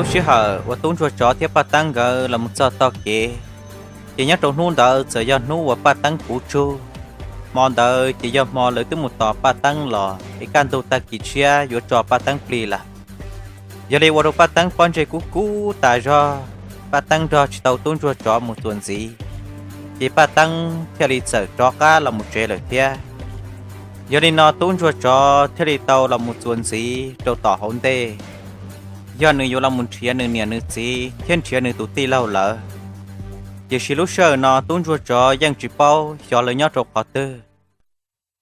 Lub sij hawm uas tub ntsuag tsov thiab Paj Teeb nkawd los mus txog tog kev, ces nyob rau hnub ntawd txawm yog hnub uas Paj Teeb puv tsug. Hmo ntawd ces yog hmo lawv twb mus tos Paj Teeb los es kaj ntug tag kis tshiab yuav tso Paj Teeb plig lawm. Yog li ua rau Paj Teeb pob ntseg kub kub tas zog, Paj Teeb nrog tsis tau tub ntsuag tsov mus txuas ntxiv, ces Paj Teeb thiaj li txawm rov qab los mus tsev lawm thiab. Yog li no tub ntsuag tsov thiaj li tau los mus txuas ntxiv rau tom hauv ntej, yog nws yuav los mus nrhiav nws niam nws txiv thiab nrhiav nws tus tij laug lawv. Tiam sis lub sij hawm no tub ntsuag tsov yeej tsis paub xyov lawv nyob rau qhov twg.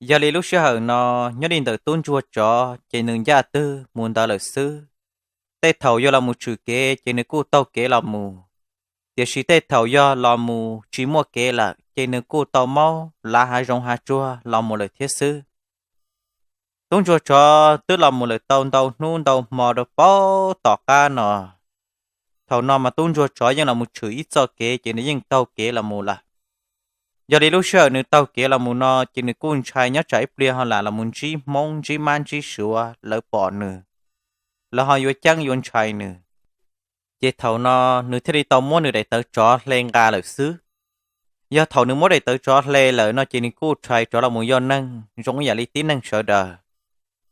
Yog li lub sij hawm no, nyob li ntawm tub ntsuag tsov ces nws ncaj twg mus ntawd lawm xwb. Tej thaum yog los mus tshwm kev ces nws kuj taug kev los mus, tiam sis tej thaum yog los mus tsis muaj kev lawm ces nws kuj tau maub lav hav zoov hav tsuag los mus lawm thiab xwb. Tub ntsuag tsov twb los mus lawm tau ntau hnub ntau hmo rau paub tom qab no. Thaum no mas tub ntsuag tsov yeej los mus tshwm ib txoj kev ces nws yeej taug kev los mus lawm. Yog li lub sij hawm nws taug kev los mus no ces nws kuj ntshai nyob tsam ib pliag ho lam los mus ntsib hmoob ntsib mab ntsib suav lawv pom nws, lawv ho yuav ceeb yuav ntshai nws. Ces thaum no nws thiaj li tau muab nws daim tawv tsov hle nqa lawm xwb. Yog thaum nws muab daim tawv tsov hle lawm no ces nws kuj rhais rov los mus yog neeg zoo ib yam li tib neeg sawv daws.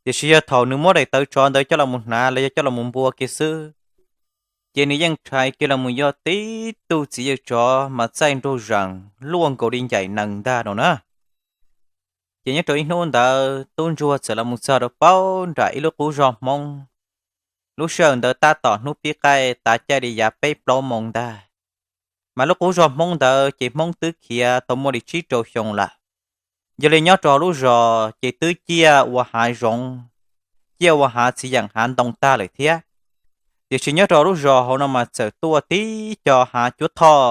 Tiam sis yog thaum nws muab daim tawv tsov ntawd coj los mus hnav los yog coj los mus npua kiag xwb, ces nws yeej rhais kiag los mus yog tib tug txiv yawg tsov mas txaij nraug zees luaj nkaus li ncaim nees ntag no na. Ces nyob rau ib hnub ntawd tub ntsuag txawm los mus txog rau paub nram ib lub qub zos hmoob. Lub sij hawm ntawd tab tom hnub pib qaij tav caij li yav peb plaub moos ntag. Mas lub qub zos hmoob ntawd ces hmoob twb khiav tau muaj li tsib rau xyoo lawm. Yog li nyob rau hauv lub zos ces twb ciaj ua hav zoov, ciaj ua hav txiv yeem hav ntoo tag lawm thiab. Tiam sis nyob rau lub zos hauv no mas txawm tuaj tib co hav cuab thoj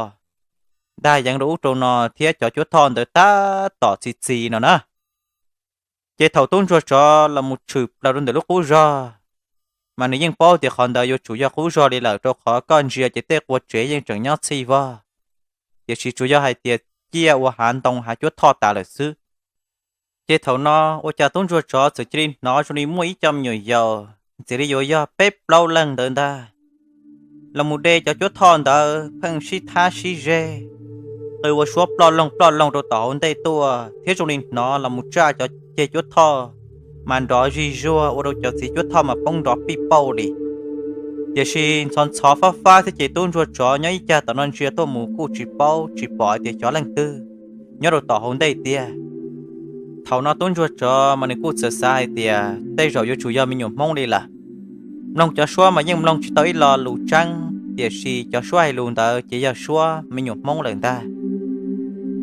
ntag yeev rau ub rau no thiab cov cuab thoj ntawd tab tom txi txiv no na. Ces thaum tub ntsuag tsov los mus tshwm plaws rau ntawm lub qub zos, mas nws yeej paub tias qhov ntawd yuav tsum yog qub zos li lawm rau qhov koj ntsia ces tej qua tsev yeej tseem nyob txhij vog, tiam sis tsuas yog hais tias ciaj ua hav ntoo hav cuab thoj tas lawm xwb. Ces thaum no ua cas tub ntsuag tsov txawm cia li hnov zoo li muaj ib co me nyuam yaus ntxim li yuav yog peb plaub leeg ntawd ntag, los mus de cov cuab thoj ntawd pheej sib thab sib zeg, qw ua suab ploj loog ploj loog rau tom hauv ntej tuaj thiab zoo li hnov los mus tsaj cov ceg cuab thoj mas nrov zig zuag ua rau cov txiv cuab thoj mas poob nrov pij pauj li. Tiam sis ntxhov ntxhov fab fab thiab ces tub ntsuag tsov nyob ib cag tom no ntsia tuaj mus kuj tsis paub tsis pom hais tias xyov leej twg nyob rau tom hauv ntej tiag. Thaum no tub ntsuag tsov mas nws kuj txawm xav hais tias tej zaum yuav tsum yog me nyuam hmoob li lawm. Mloog cov suab mas yeej mloog tsis tau ib lo lus tseeb, tiam sis cov suab hais lus ntawd ces yog suab me nyuam hmoob lawm ntag.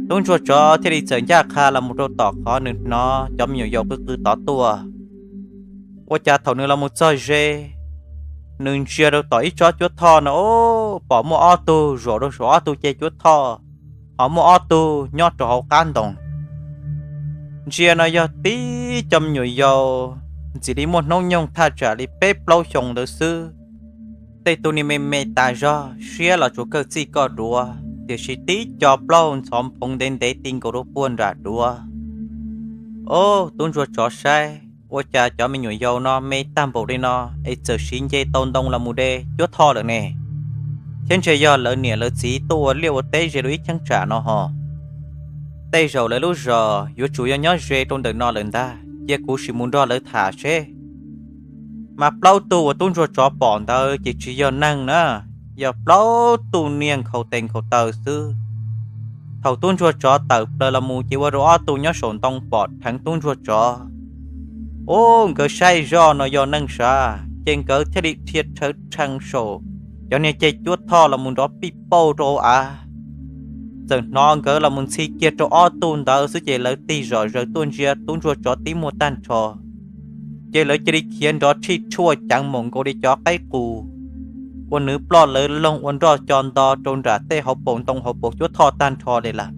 Tub ntsuag tsov thiaj li txawm ncaj qha los mus rau tom qhov nws hnov cov me nyuam yaus qw qw tod tuaj. Ua cas thaum nws los mus txog ze, nws ntsia rau tom ib tsob cuab thoj no, pom muaj ob tug zaum rau saum ob tug ceg cuab thoj, ho muaj ob tug nyob rau hauv qab ntoo. Ntsia no yog tib co me nyuam yaus ntxim li muaj hnub nyoog thaj tsam li peb plaub xyoo ntawd xwb. Tej tug niag me me tas zog, siab los tsuas kawg txij koj duav, tiam sis tib co plaub ntxhov nphoov ntev ntev ti nkaus rau puag nram duav. Ob tub ntsuag tsov saib, ua cas cov me nyuam yaus no me tag npaum li no es txawm siv nce tau ntoo los mus de cuab thoj lawm ne? Thiab ntshe yog lawv niam lawv txiv tuaj ua liaj ua teb ze rau ib cheeb tsam no ho. Tej zaum lawv lub zos yuav tsum yog nyob ze rau ntawm no lawm ntag, cia kuv sim mus nrog lawv tham seb. Mas plaub tug uas tub ntsuag tsov pom ntawd ces tsis yog neeg na, yog plaub tug niag nkhaus tes nkhaus taw xwb. Thaum tub ntsuag tsov tawm plaws los mus ces ua rau ob tug nyob saum ntoo pom dheev tub ntsuag tsov. Ub, nkawd saib zoj no yog neeg sav, ces nkawd thiaj li dhia rhawv rhees saum cov niag ceg cuab thoj los mus nrov pij pauj rau hauv av. Txawm hnov nkawd los mus ntxhi kiag rau ob tug ntawd xwb ces lawv tig zom zaws tuaj ntsia tub ntsuag tsov tib muag tag nrho. Ces lawv cia li khiav nrov rhij rhuaj ceev mus nkaus li cov qaib qus uas nws ploj lawv loog ua nroj co nto rau nram tej hauv paus ntoo hauv paus cuab thoj tag nrho li lawm.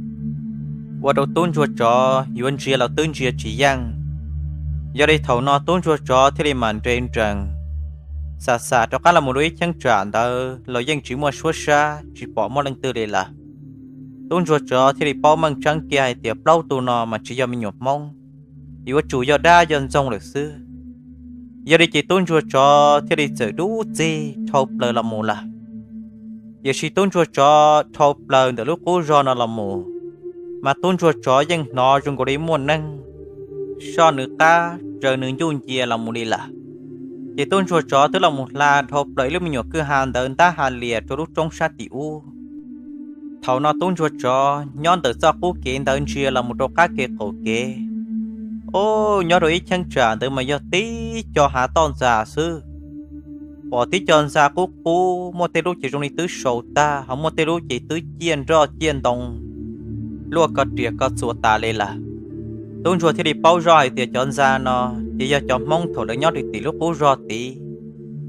Ua rau tub ntsuag tsov yuav ntsia los twb ntsia tsis yeej. Yog li thaum no tub ntsuag tsov thiaj li mam nres nrees, xam xam rov qab los mus rau ib cheeb tsam ntawd los yeej tsis muaj suab sab tsis pom muaj leej twg li lawm. Tub ntsuag tsov thiaj li paub meej tseeb kiag hais tias plaub tug no mas tsis yog me nyuam hmoob, yuav tsum yog dab yog ntxoog lawm xwb. Yog li ces tub ntsuag tsov thiaj li txawm dub txig dhau plaws los mus lawm. Tiam sis tub ntsuag tsov dhau plaws ntawm lub qub zog no los mus, mas tub ntsuag tsov yeej hnov zoo nkaus li muaj neeg soj nws qab raws nws ncuj ncia los mus li lawm. Ces tub ntsuag tsov twb los mus hla dhau plaws ib lub me nyuam kwj ha ntawd ntab ha lias rau lub roob sab tim ub. Thaum no tub ntsuag tsov nyob ntawm txoj qub kev ntawd ntsia los mus rau qab kev qaum kev, o, nyob rau ib cheeb tsam ntawd mas yog tib co hav toj ntxas xwb. Pom tib co ntxa qub qub, muaj tej lub ces zoo li twb sau tag, ho muaj tej lub ces twb ciaj nroj ciaj ntoo, luaj ko riam ko txuas tas li lawm. Tub ntsuag thiaj li paub zoj hais tias cov ntxa no ces yog cov Hmoob thaum lawv nyob rau tim lub qub zog tid,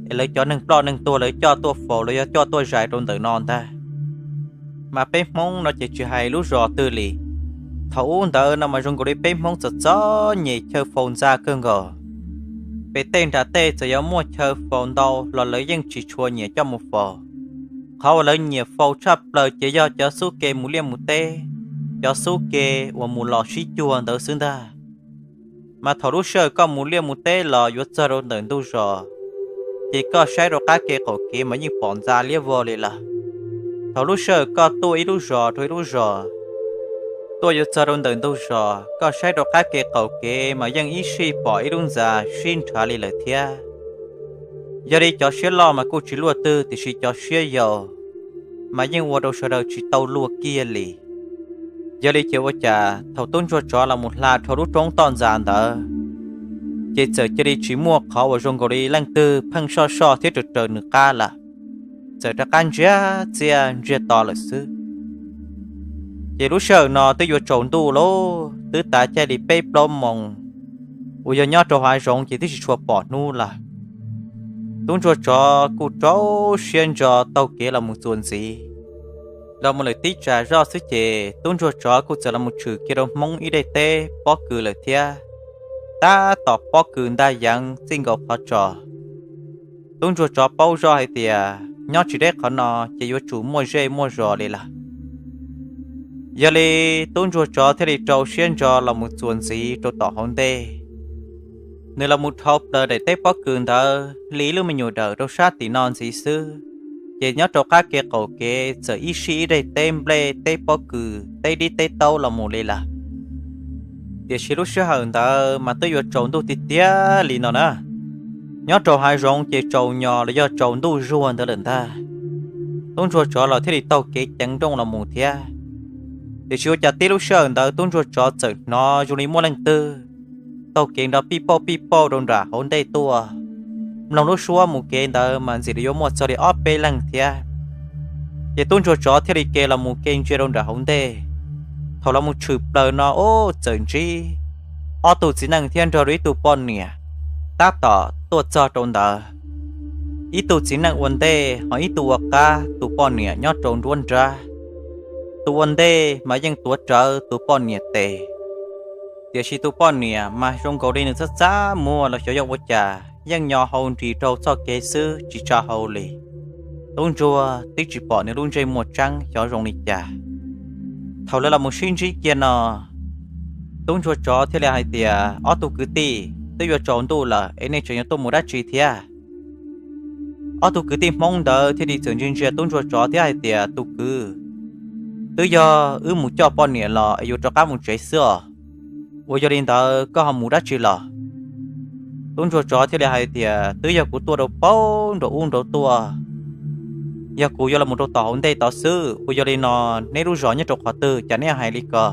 es lawv cov neeg ploj neeg tuag lawv coj tuaj faus los yog coj tuaj zais rau ntawm no ntag. Mas peb Hmoob no ces tsis hais lub zos twg li, thaum ub ntawd no mas zoo nkaus li peb Hmoob txom txom nyem chaw faus ntxa kawg nkaus. Pem tej nram tej txawm yuav muaj chaw faus ntau los lawv yeej tsis tshua nyiam coj mus faus. Qhov uas lawv nyiam faus tshaj plaws ces yog cov xub ke mus liaj mus teb, cov xub ke uas mus los sib cuag ntawd xwb ntag. Mas thaum lub sij hawm koj mus liaj mus teb los yuav txog rau ntawm ntug zos, ces koj saib rau qab kev qaum kev mas yeej pom ntxa liab vog li lawm. Thaum lub sij hawm koj tuaj ib lub zos rau ib lub zos, tuaj yuav txog rau ntawm ntug zos, koj saib rau qab kev qaum kev mas yeej ib sij pom ib lub ntxa sib nrhav li lawm thiab. Yog li cov siab loj mas kuj tsis luaj twg, tiam sis cov siab yau mas yeej ua rau sawv daws tsis tau luag kiag li. Yog li ces ua cas thaum tub ntsuag tsov los mus hla dhau lub roob toj ntxas ntawd, ces txawm cia li tsis muaj qhov uas zoo nkaus li leej twg pheej soj soj thiab raws raws nws qab lawm, txawm rov qab ntsiag txiaj ntsiag to lawm xwb. Ces lub sij hawm no twb yuav tsaus ntuj lauj, twb tav caij li peb plaub moos uas yog nyob rau hav zoov ces twb tsis tshua pom hnub lawm. Tub ntsuag tsov kuj rau siab ntso taug kev los mus txuas ntxiv. Los mus lawm tib tsam zoj xwb ces tub ntsuag tsov kuj txawm los mus tshwm kiag rau Hmoob ib daim teb pob kws lawm thiab, tab tom pob kws ntaj yeev txij nkaus qhov tso. Tub ntsuag tsov paub zoj hais tias nyob tsis deb qhov no ces yuav tsum muaj zej muaj zos li lawm. Yog li tub ntsuag tsov thiaj li rau siab ntso los mus txuas ntxiv rau tom hauv ntej. Nws los mus dhau plaws daim teb pob kws ntawd li lub me nyuam dawm rau sab tim no ntxiv xwb, ces nyob rau qab kev qaum kev txawm ib sij ib daim teb nplej teb pob kws teb dib teb taub los mus li lawm. Tiam sis lub sij hawm ntawd mas twb yuav tsaus ntuj tiag tiag li no na. Nyob rau hav zoov ces tsaus nyos los yog tsaus ntuj zuag ntawd lawm ntag. Tub ntsuag tsov los thiaj li taug kev ceev nrooj los mus thiab. Tiam sis ua cas tib lub sij hawm ntawd tub ntsuag tsov txawm hnov zoo li muaj leej twg taug kev nrov pij pauj pij pauj rau nram hauv ntej tuaj. Mloog lub suab mus kev ntawd mas ntxim li yuav muaj txog li ob peb leeg thiab. Ces tub ntsuag tsov thiaj li ke los mus ke ntsia rau nram hauv ntej. Thaum los mus tshwm plaws no ub txawm ntsib ob tug txiv neej thiab nrog rau ib tug poj niam tab tom tuaj txog rau ntawd. Ib tug txiv neej ua ntej ho ib tug ua qab, tus poj niam nyob rau nruab nrab. Tus ua ntej mas yeej tuav rawv tus poj niam tes, tiam sis tus poj niam mas zoo nkaus li nws txaj txaj muag los xyov yog ua cas yeej nyo hau nris rau txoj kev xwb tsis tsa hau li. Tub ntsuag twb tsis pom nws lub ntsej muag tseeb xyov zoo li cas. Thaum lawv los mus sib ntsib kiag no, tub ntsuag tsov thiaj li hais tias, ob tug kwv tij, twb yuav tsaus ntuj lawm es nej tseem yuav tuaj mus dab tsi thiab? Ob tug kwv tij Hmoob ntawd thiaj li txawm ntsia ntsia tub ntsuag tsov thiab hais tias, tus kwv, twb yog wb mus coj poj niam los es yuav rov qab mus tsev xwb os. Ua yog li ntawd koj ho mus dab tsi los? Tub ntsuag tsov thiaj li hais tias, twb yog kuv tuaj rau paub nraum ub nraud tuaj, yog kuv yuav los mus rau tom hauv ntej tod xwb. Ua yog li no, neb lub zos nyob rau qhov twg cas neb hais li ko?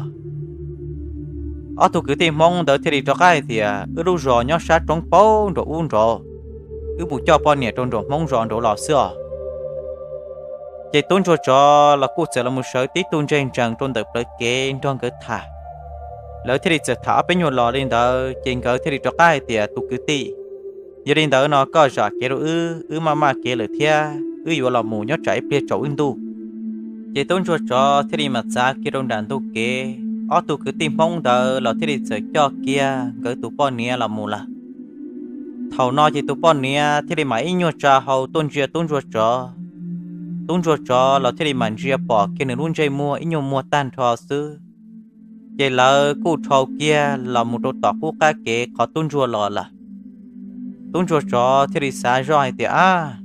Ob tug kwv tij Hmoob ntawd thiaj li rov qab hais tias, wb lub zos nyob sab roob paub nraum ub nraud, wb mus coj poj niam rau nraum Hmoob zos nraud los xwb os. Ces tub ntsuag tsov los kuj txawm los mus sawv tib tug ntseg ntsees rau ntawm plawv kev nrog nkawd tham. Lawv thiaj li txawm tham ob peb nyuag los li ntawd ces nkawd thiaj li rov qab hais tias, tus kwv tij, yog li ntawd no koj zam kev rau wb, wb maj maj kev lawm thiab wb yuav los mus nyob tsam ib pliag tsaus wb ntuj. Ces tub ntsuag tsov thiaj li mam txav kiag rau nram ntug kev, ob tug kwv tij Hmoob ntawd los thiaj li txawm coj kiag nkawd tus poj niam los mus lawm. Thaum no ces tus poj niam thiaj li mam ib nyuag tsa hau tuaj ntsia tub ntsuag tsov. Tub ntsuag tsov los thiaj li mam ntsia pom kiag nws lub ntsej muag ib nyuag muag tag nrho xwb. Ces lawv kuj dhau kiag los mus rau tom qub qab kev qhov tub ntsuag los lawm. Tub ntsuag tsov thiaj li xav zoj hais tias, Ab,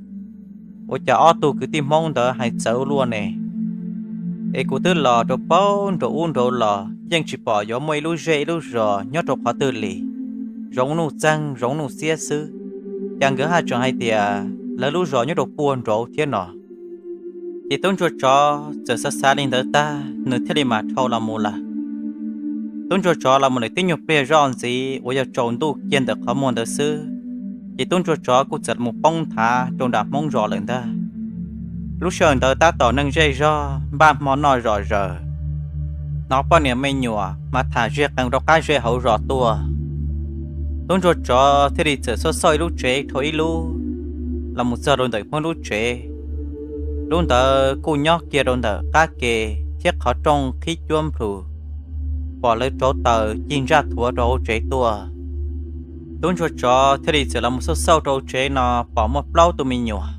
ua cas ob tug kwv tij Hmoob ntawd hais txawv luaj ne? Es kuv twb los rau paub nraum ub nraud los yeej tsis pom yuav muaj ib lub zej ib lub zos nyob rau qhov twg li, zoov nuj txeeg zoov nuj xiab xwb, cas nkawd haj tseem hais tias lawv lub zos nyob rau puag nraud thiab no. Ces tub ntsuag tsov txawm xav xav li ntawd tag, nws thiaj li mam dhau los mus lawm. Tub ntsuag tsov los mus nws tib nyuag pliag zoj ntxiv uas yog tsaus ntuj kiag ntawm qhov muag ntawd xwb, ces tub ntsuag tsov kuj txawm mus poob nthav rau nram Hmoob zos lawm ntag. Lub sij hawm ntawd tab tom neeg zej zog npaj hmo noj zom zaws, hnov poj niam me nyuam mas tham ze qees rau qab ze hauv zos tuaj. Tub ntsuag tsov thiaj li txawm xauj xauj ib lub tsev dhau ib lub los mus txog rau ntawm Hmoob lub tsev. Lub ntawd kuj nyob kiag rau ntawm qab ke thiab qhov rooj qhib cuab nplhus, pom lawv rauv taws cig ntsaj thuav rau hauv tsev tuaj. Tub ntsuag tsov thiaj li txawm los mus xauj xauj rau hauv tsev no pom muaj plaub tug me nyuam,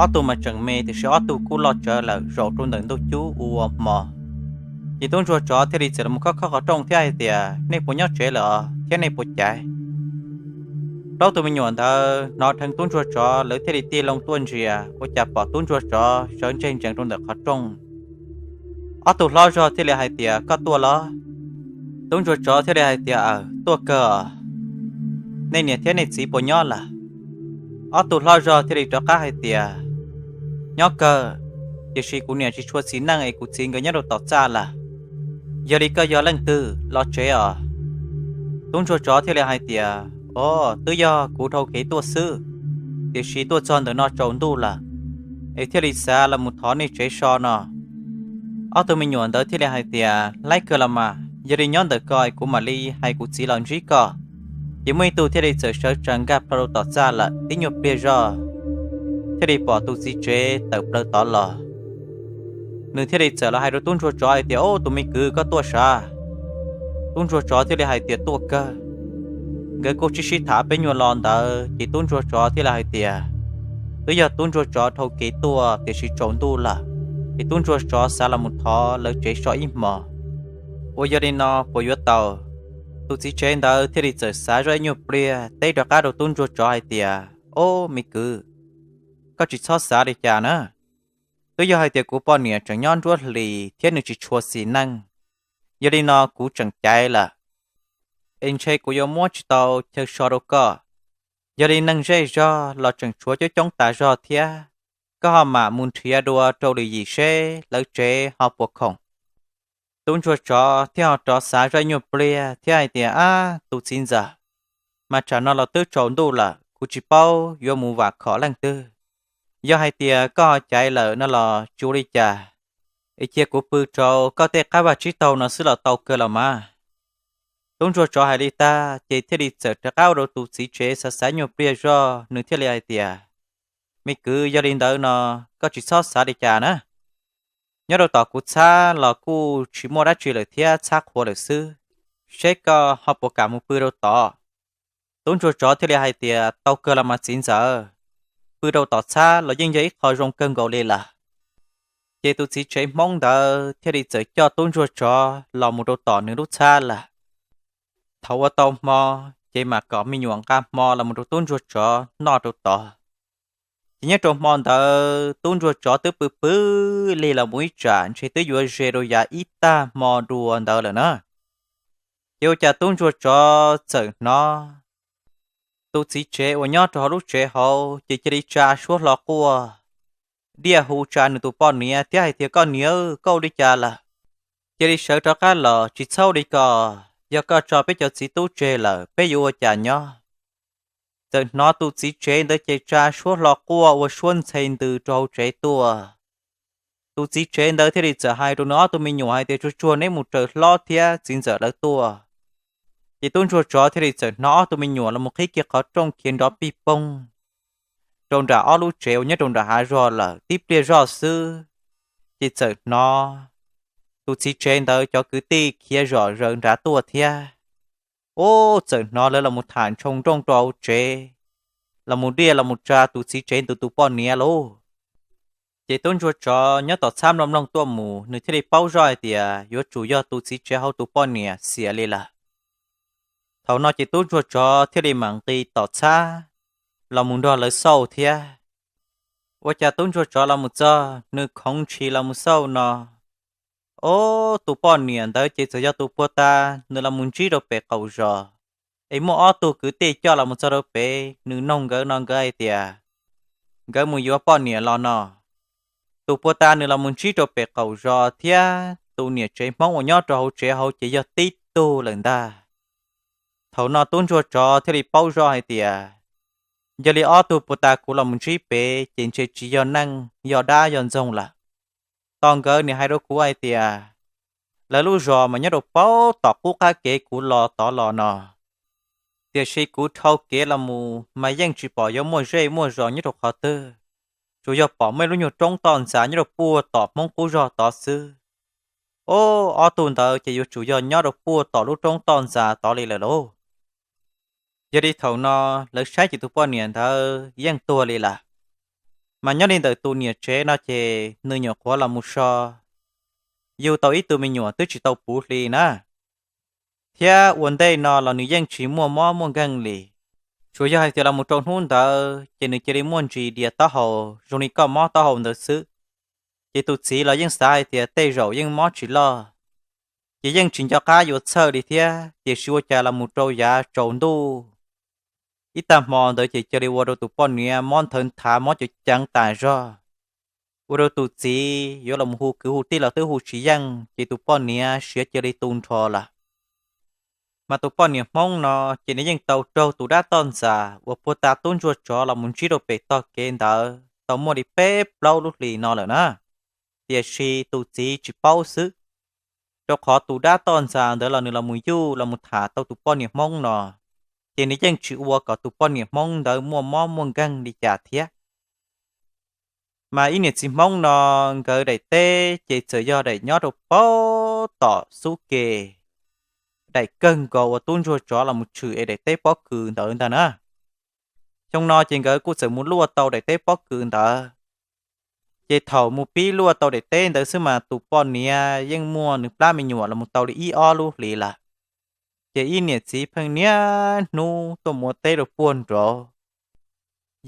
ob tug mas tseem me tiam sis ob tug kuj loj tsawv lawm zaum rau ntawm ntuj cub ua hmo. Ces tub ntsuag tsov thiaj li txawm los mus khob khob qhov rooj thiab hais tias, Nej puas nyob tsev lawm os thiab nej puas caiv? Plaub tug me nyuam ntawd hnov dheev tub ntsuag tsov lawv thiaj li tig loo tuaj ntsia, ua cas pom tub ntsuag tsov sawv ntseg ntsees rau ntawm qhov rooj. Ob tug hlob zog thiaj li hais tias, Koj tuaj los? Tub ntsuag tsov thiaj li hais tias, Aws, tuaj kawg os. Nej niam thiab nej txiv puas nyob lawm? Ob tug hlob zog thiaj li rov qab hais tias, Nyob kawg, tiam sis kuv niam tsis tshua txiv neej es kuv txiv nkawd nyob rau tom txaj lawm. Yog li koj yog leej twg los tsev os? Tub ntsuag tsov thiaj li hais tias, Os, twb yog kuv dhau kev tuaj xwb, tiam sis tuaj txog ntawm no tsaus ntuj lawm, es thiaj li xav los mus thov nej tsev so no. Ob tug me nyuam ntawd thiaj li hais tias, Laib kawg los mas, yog li nyob ntawm ko es kuv mam li hais kuv txiv los ntsib koj. Ces muaj ib tug thiaj li txawm sawv tsees nkag plho rau tom txaj lawm, tib nyuag pliag zog thiaj li pom tus txiv tsev tawm plaws tod los. Nws thiaj li txawm los hais rau tub ntsuag tsov hais tias, Au, tus me kwv, koj tuaj sav? Tub ntsuag tsov thiaj li hais tias, Tuaj kawg. Nkawd kuj sib sib tham peb nyuag lo ntawd ces tub ntsuag tsov thiaj li hais tias, Twb yog tub ntsuag tsov dhau kev tuaj tiam sis tsaus ntuj lawm, ces tub ntsuag tsov xav los mus thov lawv tsev so ib hmos. Ua yog li no puas yuav tau? Tus txiv tsev ntawd thiaj li txawm xav zoj ib nyuag pliag teb rov qab rau tub ntsuag tsov hais tias, Au, me kwv, koj tsis txhob xav li cas na. Twb yog hais tias kuv poj niam tseem nyob nruab hlis thiab nws tsis tshua xis neej, yog li no kuv tseem caiv lawm, es ntshe kuv yuav muab tsis tau chaw so rau koj. Yog li neeg zej zog los tseem tshuav coob coob tas zog thiab, koj ho mam mus nrhiav dua rau lwm yim seb lawv tsev ho puas khoom. Tub ntsuag tsov thiaj ho rov xav zoj ib nyuag pliag thiab hais tias, Ab, tus txiv ntxawm, mas tsam no los twb tsaus ntuj lawm, kuv tsis paub yuav mus vam khom leej twg. Yog hais tias koj ho caiv lawm no los tsis ua li cas, es cia kuv pw rau koj tej qab vaj tsib taug no xwb los tau kawg los mas. Tub ntsuag tsov hais li tag ces thiaj li txawm rov qab ua rau tus txiv tsev xav xav nyuag pliag zog, nws thiaj li hais tias, Me kwv, yog li ntawd no koj tsis txhob xav li cas na. Nyob rau tom kuv txhab los kuj tsis muaj dab tsi lawm thiab, txhab qhuav lawm xwb, seb koj ho puas kam mus pw rau tod. Tub ntsuag tsov thiaj li hais tias, Tau kawg los mas txiv ntxawm, pw rau tom txhab los yeej yog ib qho zoo kawg nkaus li lawm. Ces tus txiv tsev Hmoob ntawd thiaj li txawm coj tub ntsuag tsov los mus rau tom nws lub txhab lawm. Thaum ua tau hmo, ces mam kom me nyuam nqa hmo los mus rau tub ntsuag tsov noj rau tod. Ces nyob rau hmo ntawd tub ntsuag tsov twb pw pw lig los mus ib tsam ntshe twb yuav ze rau yav ib tag hmo dua ntawd lawm na. Ces ua cas tub ntsuag tsov txawm hnov tus txiv tsev uas nyob rau hauv lub tsev hauv ces cia li tsa suab hlo quaj, diaj hu tsa nws tus poj niam thiab hais tias, Koj niam, koj ua li cas lawm? Cia li sawv rov qab los, tsis txhob ua li ko. Yog koj tso peb cov txiv tub tseg lawm, peb yuav ua cas nyob? Txawm hnov tus txiv tsev ntawd ces tsa suab hlo quaj ua suab ntxhe ntws rau hauv tsev tuaj. Tus txiv tsev ntawd thiaj li txawm hais rau nws ob tug me nyuam hais tias, Tsuag tsuag neb mus raws hlob thiab txiv ntxawm lawv tuaj. Ces tub ntsuag tsov thiaj li txawm hnov ob tug me nyuam los mus qhib kiag qhov rooj khiav nrov pij poog rau nram ob lub tsev uas nyob rau nram hav zog lawm. Tib pliag zoj xwb, ces txawm hnov tus txiv tsev ntawd cov kwv tij khiav zom zaws nrad tuaj thiab. Ub, txawm hnov lawv los mus tham ntshoo nrooj rau hauv tsev, los mus diaj los mus tsa tus txiv tsev ntawd tus poj niam lauj. Ces tub ntsuag tsov nyob tom txhab mloog mloog tuaj mus, nws thiaj li paub zoj hais tias yuav tsum yog tus txiv tsev hauv tus poj niam xiam li lawm. Thaum no ces tub ntsuag tsov thiaj li mam nqis tom txhab, los mus nrog lawv xauj thiab. Ua cas tub ntsuag tsov los mus txog nws khoov ntshis los mus xauj no, ob, tus poj niam ntawd ces txawm yog tus puag ta nws los mus ntsib rau pem qaum zos, es muaj ob tug kwv tij coj los mus txog rau pem, nws noog nkawd no nkawd hais tias nkawd mus yuav poj niam los no. Tus puag ta nws los mus ntsib rau pem qaum zos thiab tus niam tsev Hmoob uas nyob rau hauv tsev hauv ces yog tib tug lawm ntag. Thaum no tub ntsuag tsov thiaj li paub zoj hais tias yog li ob tug puag ta kuv los mus ntsib pem ces ntshe tsis yog neeg, yog dab yog ntxoog lawm. Tos nkawd niam hais rau kuv hais tias lawv lub zos mas nyob rau paub tom qub qab kev kuv los tod los no, tiam sis kuv dhau kev los mus mas yeej tsis pom yuav muaj zej muaj zos nyob rau qhov twg, tsuas yog pom muaj ib lub nyuag roob toj ntxas nyob rau puag tom Hmoob qub zog tod xwb. Ob, ob tug ntawd ces yuav tsum yog nyob rau puag tom lub roob toj ntxas tod li lawm lauj. Yog li thaum no lawv saib ces tus poj niam ntawd yeej tuag li lawm. Mas nyob li ntawm tus niam tsev no ces nws nyuam qhuav los mus so yug tau ib tug me nyuam twb tsis tau puv hli na, thiab ua ntej no los nws yeej tsis muaj mob muaj nkeeg li. Tsuas yog hais tias los mus rau hnub ntawd ces nws cia li muaj ntsis dias taub hau zoo li koj mob taub hau ntawd xwb. Ces tus txiv los yeej xav hais tias tej zaum yeej mob tsis loj, ces yeej tsis nco qab yuav txhawj li thiab, tiam sis ua cas los mus rau yav tsaus ntuj ib tag hmo ntawd ces cia li ua rau tus poj niam mob nthawv nthav mob ceev ceev tas zog, ua rau tus txiv yuav los hu kwv hu tij los twb hu tsis yeej, ces tus poj niam siav cia li tu nrho lawm. Mas tus poj niam Hmoob no ces nws yeej tau raug tus dab toj ntxas uas puag ta tub ntsuag tsov los mus ntsib rau pem tog kev ntawd tau muaj li peb plaub lub hlis no lawm na, tiam sis tus txiv tsis paub xwb, rau qhov tus dab toj ntxas ntawd los nws los mus yuj los mus tham tau tus poj niam Hmoob no, ces nws yeej tsis ua kom tus poj niam Hmoob ntawd muaj mob muaj nkeeg li cas thiab. Mas ib niam txiv Hmoob no nkawd daim teb ces txawm yog daim nyob rau puag tom xub ke, daim kawg nkaus uas tub ntsuag tsov los mus tshwm es daim teb pob kws ntawd ntag na. Xyoo no ces nkawd kuj txawm mus luaj tau daim teb pob kws ntawd. Ces thaum mus pib luaj tau daim teb ntawd xwb mas tus poj niam yeej muaj nws plab me nyuam los mus tau li ib ob lub hlis lawm. Ces ib niam txiv pheej niaj hnub tuaj mus ua teb rau puag nraud.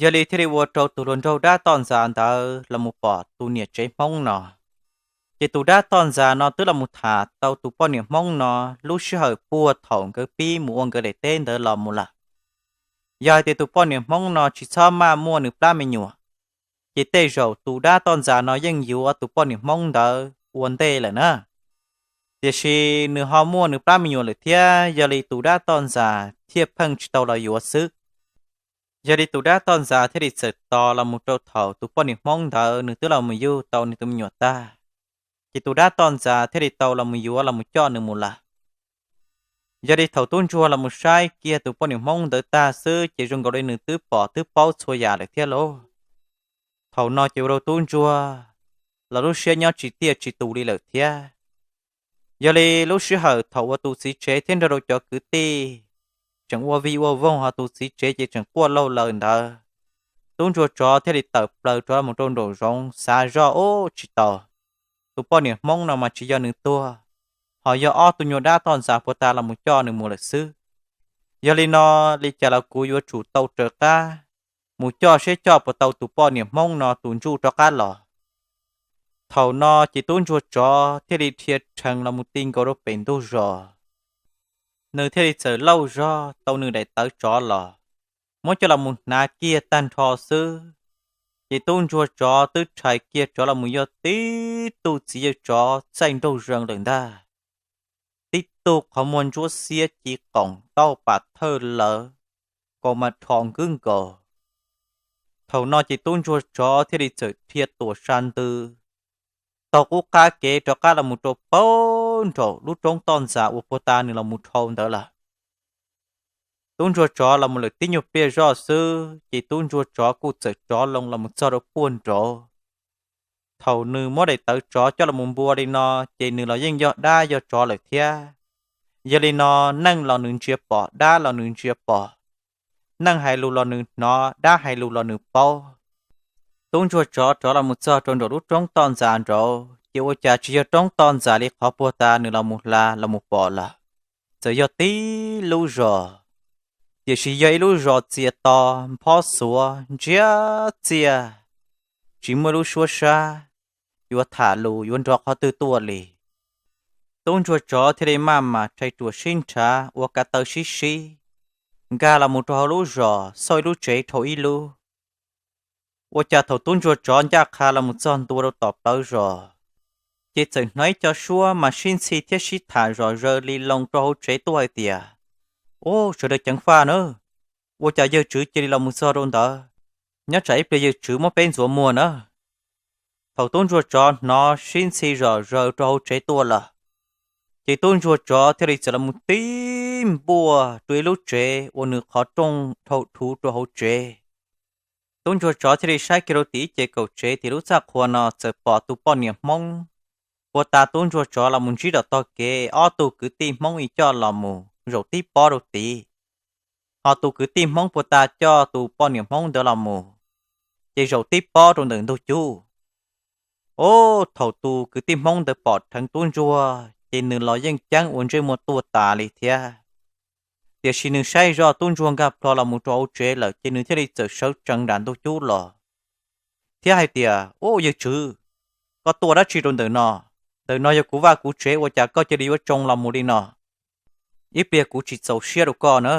Yog li thiaj li ua rau tus hluas nraug dab toj ntxas ntawd los mus pom tus niam tsev Hmoob no. Ces tus dab toj ntxas no twb los mus tham tau tus poj niam Hmoob no lub sij hawm puag thaum nkawd pib mus ua nkawd daim teb ntawd los mus lawm. Yog hais tias tus poj niam Hmoob no tsis txhob maj muaj nws plab me nyuam, ces tej zaum tus dab toj ntxas no yeej yuav tus poj niam Hmoob ntawd ua ntej lawm na. Tiam sis nws ho muaj nws plab me nyuam lawm thiab, yog li tus dab toj ntxas thiaj pheej tsis tau los yuav xwb. Yog li tus dab toj ntxas thiaj li txawm tos los mus rau thaum tus poj niam Hmoob ntawd nws twb los mus yug tau nws tus me nyuam tag, ces tus dab toj ntxas thiaj li tau los mus yuav los mus coj nws mus lawm. Yog li thaum tub ntsuag los mus saib kiag tus poj niam Hmoob ntawd tag xwb ces zoo nkaus li nws twb pom twb paub txhua yam lawm thiab lauj. Thaum no ces ua rau tub ntsuag los lub siab nyob tsis tiaj tsis tus li lawm thiab. Yog li lub sij hawm thaum uas tus txiv tsev thiab nrog rau cov kwv tij tseem ua vij ua voog ho tus txiv tsev ces tseem quaj laug lawm ntawd, tub ntsuag tsov thiaj li tawm plaws rov mus rau nraum zoov xav zoj ub tsis tau, tus poj niam Hmoob no mas tsis yog nws tuag, ho yog ob tug nyuag dab toj ntxas puag ta los mus coj nws mus lawm xwb. Yog li no, li cas los kuv yuav tsum tau raws qab mus coj seb coj puas tau tus poj niam Hmoob no tus ntsuj rov qab los. Thaum no ces tub ntsuag tsov thiaj li dhia rhees los mus ti nkaus rau pem ntug zos. Nws thiaj li txawm lauj zog tau nws daim tawv tsov los, muab coj los mus hnav kiag tag nrho xwb, ces tub ntsuag tsov twb rhais kiag tsov los mus yog tib tug txiv yawg tsov txaij nraug zees lawm ntag. Tib tug qhov muag ntsuab xiab ci qoom ntaub pam thawj lawv, kaus mas rho nkwb nkaus. Thaum no ces tub ntsuag tsov thiaj li txawm dhia tuam sa ntws taug qub qab kev rov qab los mus rau puag nraum lub roob toj ntxas uas puag ta nws los mus dhau ntawd lawm. Tub ntsuag tsov los mus lawm tib nyuag pliag zoj xwb ces tub ntsuag tsov kuj txawm tsov loo los mus txog rau puag nraud. Thaum nws muab daim tawv tsov coj los mus npua li no, ces nws los yeej yog dab yog tsov lawm thiab. Yog li no, neeg los nws ntsia pom, dab los nws ntsia pom, neeg hais lus los nws hnov, dab hais lus los nws paub. Tub ntsuag tsov rov los mus txog rau nraum lub roob toj ntxas nraud ces ua cas tsis yog roob toj ntxas li qhov puag ta nws los mus hla los mus pom lawm, txawm yog tib lub zos. Tiam sis yog ib lub zos txias to, nphob xuav ntsiag txiag, tsis muaj lub suab sab yuav tham lus yuav nrov qhov twg tuaj li. Tub ntsuag tsov thiaj li maj mam rhais ruam sib nrhav ua kav taw sib sib, nkag los mus rau hauv lub zos xauj ib lub tsev dhau ib lub. Ua cas thaum tub ntsuag tsov ncaj qha los mus txog ntua rau tom plawv zos, ces txawm hnov ib co suab mas sib ntxhi thiab sib tham zom zaws li loo rau hauv tsev tuaj hais tias, Ub, sawv daws ceev faj na, ua cas yawg tswv cia li los mus txog rau ntawd, nyob tsam ib pliag yawg tswv muab peb ntxuav muag na. Thaum tub ntsuag tsov hnov sib ntxhi zom zaws rau hauv tsev tuaj lawm, ces tub ntsuag tsov thiaj li txawm los mus tib npuaj rau ib lub tsev uas nws qhov rooj dhau dhuv rau hauv tsev. Tub ntsuag tsov thiaj li saib kiag rau tim ib ce kaum tsev tim lub txaj qhua no txawm pom tus poj niam Hmoob puag ta tub ntsuag tsov los mus ntsib tom tog kev ob tug kwv tij Hmoob ib coj los mus zaum tib pob rau tid. Ho tus kwv tij Hmoob puag ta coj tus poj niam Hmoob ntawd los mus, ces zaum tib pob rau ntawm ntug cub. Ub, thaum tus kwv tij Hmoob ntawd pom dheev tub ntsuag ces nws los yeej ceeb ua ntsej muag tuag tas li thiab. Tiam sis nws saib zoj tub ntsuag nkag plho los mus rau hauv tsev lawm ces nws thiaj li txawm sawv tsees nram ntug cub los, thiab hais tias, Ub, yawg tswv, koj tuaj dab tsi rau ntawm no? Ntawm no yog kuv vaj kuv tsev, ua cas koj cia li yuav tsoo los mus li no? Ib pliag kuv tsis txaus siab rau koj na.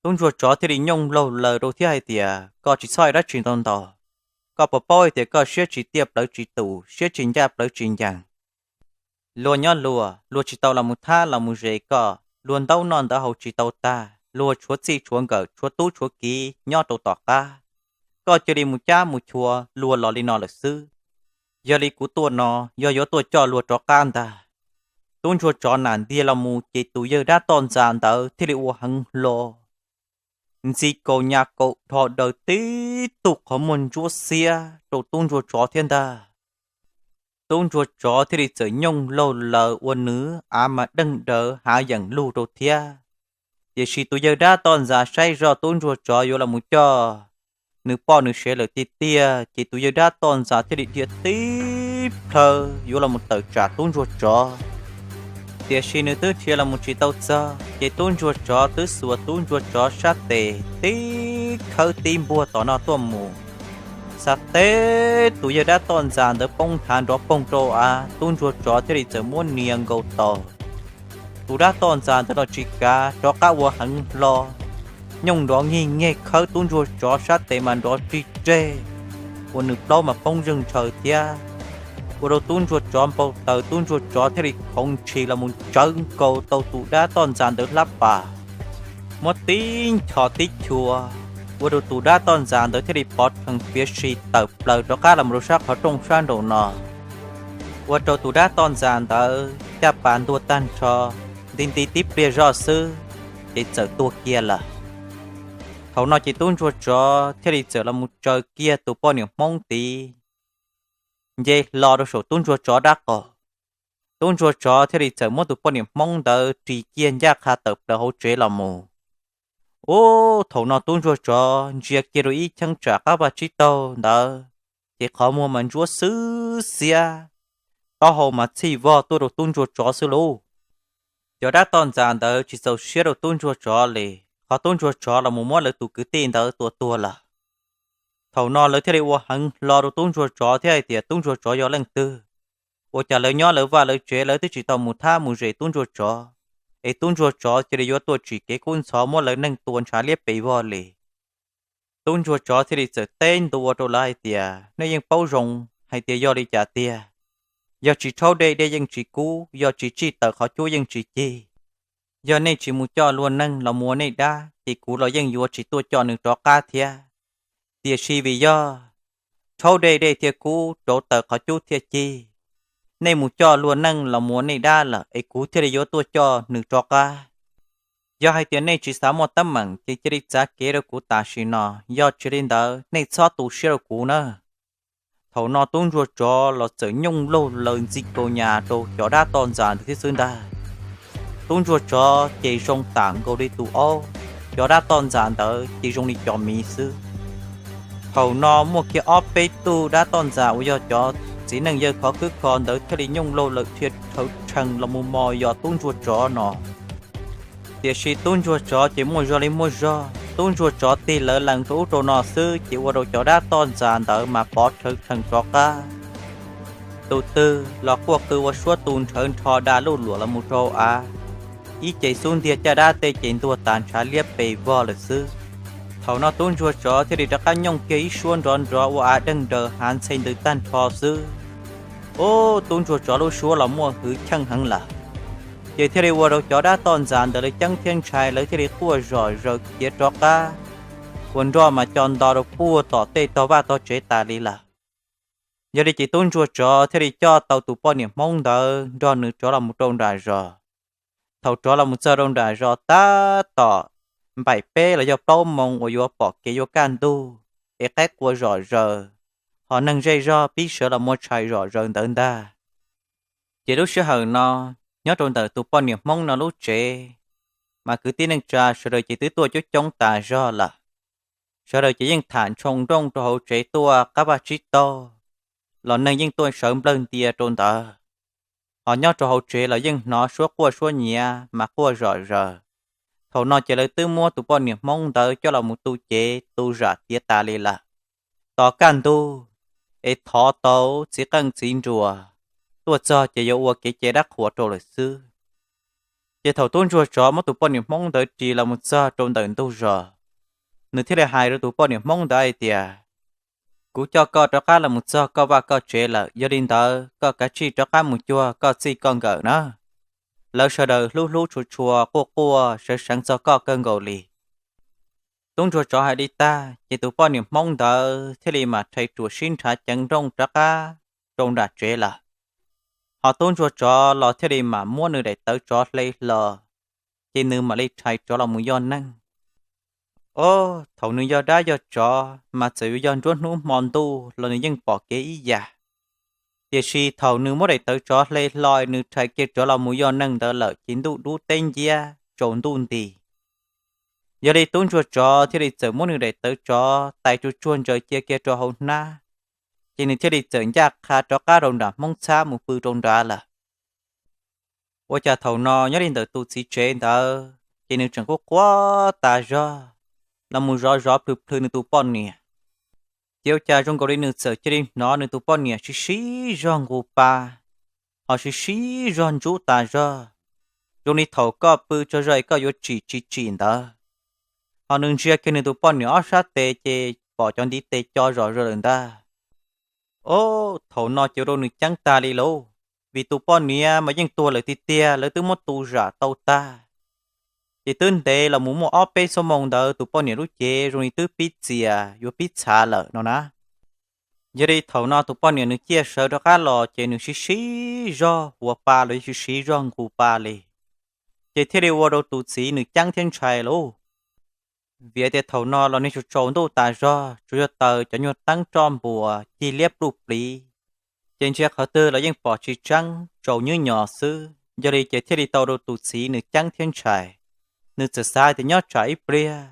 Tub ntsuag tsov thiaj li nyooj laug laws rau thiab hais tias, Koj tsis txhob hais dab tsi ntau ntau. Koj puas paub hais tias koj siab tsis tiaj plawv tsis tus, siab tsis ncaj plawv tsis ncees? Luag nyob luag, luag tsis tau los mus thab los mus zes koj, luag ntaub noj ntawv haus tsis tau tag, luag tshuav txij tshuav nkawm tshuav tub tshuav kiv nyob rau tom qab, koj cia li mus cab mus chua luag los li no lawm xwb. Yog li kuv tuaj no yog yuav tuaj coj luag rov qab ntag. Tub ntsuag tsov nam ntiag los mus ces tus yawg dab toj ntxas ntawd thiaj li ua heev hlo, ntxi kaus nyas kaus dhos daws tib tug qhov muag ntsuab xiab rau tub ntsuag tsov thiab ntag. Tub ntsuag tsov thiaj li txawm nyooj laug laws ua nws av mas deeg dawv hav yeem lug rau thiab. Tiam sis tus yawg dab toj ntxas saib zoj tub ntsuag tsov yuav los mus coj nws poj nws sev lawm tiag tiag, ces tus yawg dab toj ntxas thiaj li dhia tib plhaw yuav los mus tawm tsam tub ntsuag tsov. Tiam sis nws twb dhia los mus tsis tau txog, ces tub ntsuag tsov twb xuas tub ntsuag tsov sab tes tib khawb tib npuag tom no tuaj mus, xav teb tus yawg dab toj ntxas ntawd poob nthav nrov poog rau av, tub ntsuag tsov thiaj li txawm muab nias nkaus taus. Tus dab toj ntxas ntawd los tsis kav, rov qab ua heev hlo, nyooj nrov ngig nyeg khawb tub ntsuag tsov sab tes mas nrov rig reg, ua nws plaub mas poob zeeg ntshaws thiab. Ua rau tub ntsuag tsov npau taws, tub ntsuag tsov thiaj li khoov ntshis los mus tsawv nkaus tau tus dab toj ntxas ntawd hlab pas, muab tib nchos tib chua, ua rau tus dab toj ntxas ntawd thiaj li pov rhees piav si tawm plaws rov qab los rau sab qhov rooj sab nraum no. Ua rau tus dab toj ntxas ntawd caj pas ntuag tag nrho, nti nti tib pliag zoj xwb, ces txawm tuag kiag lawm. Thaum no ces tub ntsuag tsov thiaj li txawm los mus tsaws kiag tus poj niam hmoob tid, nce hlo rau saum tub ntsuag tsov dab qaum. Tub ntsuag tsov thiaj li txawm muab tus poj niam hmoob ntawd ris kiag ncaj qha tawm plaws hauv tsev los mus. Ub, thaum no tub ntsuag tsov ntsia kiag rau ib cheeb tsam qab vaj tsib taug ntawd, ces qhov muag mas ntsuab xwb xiab, taub hau mas txhij vog tuaj rau tub ntsuag tsov xwb lauj. Cov dab toj ntxas ntawd tsis txaus siab rau tub ntsuag tsov li, qhov tub ntsuag tsov los mus muab lawv tus kwv tij ntawd tua tuag lawm. Thaum no lawv thiaj li ua heev hlo rau tub ntsuag tsov thiab hais tias tub ntsuag tsov yog leej twg, ua cas lawv nyob lawv vaj lawv tsev lawv twb tsis tau mus thab mus zes tub ntsuag tsov, es tub ntsuag tsov cia li yuav tuaj tsim kev kub ntxhov muab lawv neeg tua ntshav liab pes vog li. Tub ntsuag tsov thiaj li txawm teb ntua rau lawv hais tias, nej yeej paub zoo hais tias yog li cas tiag. Yog tsis rhaub dej dej yeej tsis kub, yog tsis tsij tawm qhov cub yeej tsis cig. Yog nej tsis mus coj luag neeg los mus ua nej dab, ces kuv los yeej yuav tsis tuaj coj nws rov qab thiab. Tiam sis vim yog rhaub dej dej thiaj kub, rauv taws qhov cub thiaj cig. Nej mus coj luag neeg los mus ua nej dab lawm es kuv thiaj li yuav tuaj coj nws rov qab. Yog hais tias nej tsis xav muaj teeb meem ces cia li txav kev rau kuv tam sim no, yog tsis li ntawd nej txhob tu siab rau kuv na. Thaum no tub ntsuag tsov los txawm nyooj laug laws ntxi kaus nyas rau cov dab toj ntxas ntawd thiab xwb ntag. Tub ntsuag tsov ces zoo tam nkaus li tus aub, cov dab toj ntxas ntawd ces zoo li cov miv xwb. Thaum no muaj kiag ob peb tug dab toj ntxas uas yog cov txiv neej yawg khov khwb kho ntawd thiaj li nyooj laug laws dhia rhawv rhees los mus mos yos tub ntsuag tsov no. Tiam sis tub ntsuag tsov ces muaj zog li muaj zog, tub ntsuag tsov tig lawv lees rau ub rau no xwb ces ua rau cov dab toj ntxas ntawd mas pov rhawv rhees rov qab. Tus twg los quaj qw ua suab tu nrhawv nrho da luj luam los mus rau av, ib ce xub ntiag caj dab tej ces ntuag tas ntshav liab pes vog lawm xwb. Thaum no tub ntsuag tsov thiaj li rov qab nyooj kiag ib suab nrov nrov ua av deeg nraws hav ntxhe ntws tag nrho xwb. Ub, tub ntsuag tsov lub suab los muaj hwv cheej heev lawm, ces thiaj li ua rau cov dab toj ntxas ntawd lawv ceeb thiab ntshai, lawv thiaj li quaj zom zaws khiav rov qab, ua nroj mas co nto rau puag tom tej tog vaj tog tsev tas li lawm. Yog li ces tub ntsuag tsov thiaj li coj tau tus poj niam Hmoob ntawd nrog nws rov los mus rau nram zos. Thaum rov los mus txog rau nram zos tab tom npaim peb los yog plaub moos uas yuav pom kev yuav kaj ntug, es qaib qua zom zaws, ho neeg zej zog pib sawv los muaj tshais zom zaws ntawd ntag. Ces lub sij hawm no, nyob rau ntawm tus poj niam Hmoob no lub tsev, mas kwv tij neej tsa sawv daws ces twb tuaj coob coob tas zog lawm. Sawv daws ces yeej tham ntshoo nrooj rau hauv tsev tuaj qab vaj tsib taug, los neeg yeej tuaj sawv nplawg ntia rau ntawd. Ho nyob rau hauv tsev los yeej hnov suab quaj suab nyiav mas quaj zom zaws. Thaum no ces lawv twb muab tus poj niam Hmoob ntawd coj los mus tu cev tu zam tiav tas li lawm. Tos kaj ntug, es thov tau txiv qeej txiv nruas tuaj txog ces yuav ua kev cai dab qhuas rau lawm xwb. Ces thaum tub ntsuag tsov muab tus poj niam Hmoob ntawd ris los mus txog rau ntawm ntug zos, nws thiaj li hais rau tus poj niam Hmoob ntawd hais tias, kuv coj koj rov qab los mus txog koj vaj koj tsev lawm, yog li ntawd koj kav tsij rov qab mus cuag koj txij koj nkawm na. Lawv sawv daws hlub hlub tshua tshua quaj quaj seev seev txog koj kawg nkaus li. Tub ntsuag tsov hais li tag ces tus poj niam Hmoob ntawd thiaj li mam rhais ruam sib nrhav ceev nrooj rov qab rau nram tsev lawm. Ho tub ntsuag tsov los thiaj li mam muab nws daim tawv tsov hle hlo, ces nws mam li rhais rov los mus yoj neej. Ob, thaum nws yog dab yog tsov mas txawm yuav yog nruab hnub hmo ntuj los nws yeej pom kev ib yam. Tiam sis thaum nws muab daim tawv tsov hle hlo nws rhais kiag rov los mus yoj neej ntawd lawm ces ntuj dub teb nciab tsaus ntuj nti. Yog li tub ntsuag tsov thiaj li txawm muab nws daim tawv tsov tais tsuag tsuag ntsaws cia kiag rau hauv hnab, ces nws thiaj li txawm ncaj qha rov qab rau nram Hmoob txhab mus pw rau nrad lawm. Ua cas thaum no nyob li ntawm tus txiv tsev ntawd ces nws tseem quaj quaj tas zog, los mus zov zov plhws plhws nws tus poj niam. Ces ua cas zoo nkaus li nws txawm cia li hnov nws tus poj niam siv siv zog nqus pa, ho siv siv zog ntsub tas zog, zoo li thaum koj pw tsaug zog es koj yuav tsim tsis tsim ntawd. Ho nws ntsia kiag nws tus poj niam ob sab tes ces pom cov ntiv tes co zom zaws lawm ntag. Ob, thaum no ces ua rau nws ceeb tag li lauj, vim tus poj niam mas yeej tuag lawm tiag tiag, lawv twb muab tu zam tau tag. Ces twb ntev los mus muaj ob peb xuab moos ntawd tus poj niam lub cev zoo li twb pib txias yuav pib txhav lawm no na. Yog li thaum no tus poj niam nws ciaj sawv rov qab los ces nws siv siv zog huav pa los yog siv siv zog nqus pa li, ces thiaj li ua rau tus txiv nws ceeb thiab ntshai lauj. Vim tias thaum no los neeg tsaus tsaus ntuj tas zog, tsuas yog taws cov nyuag teeb roj npuas cig liab pluj pliv, ces ntsia qhov twg los yeej pom tsis tseeb, tsaus nyub nyos xwb. Yog li ces thiaj li tau rau tus txiv nws ceeb thiab ntshai. Nws txawm xav tias nyob tsam ib pliag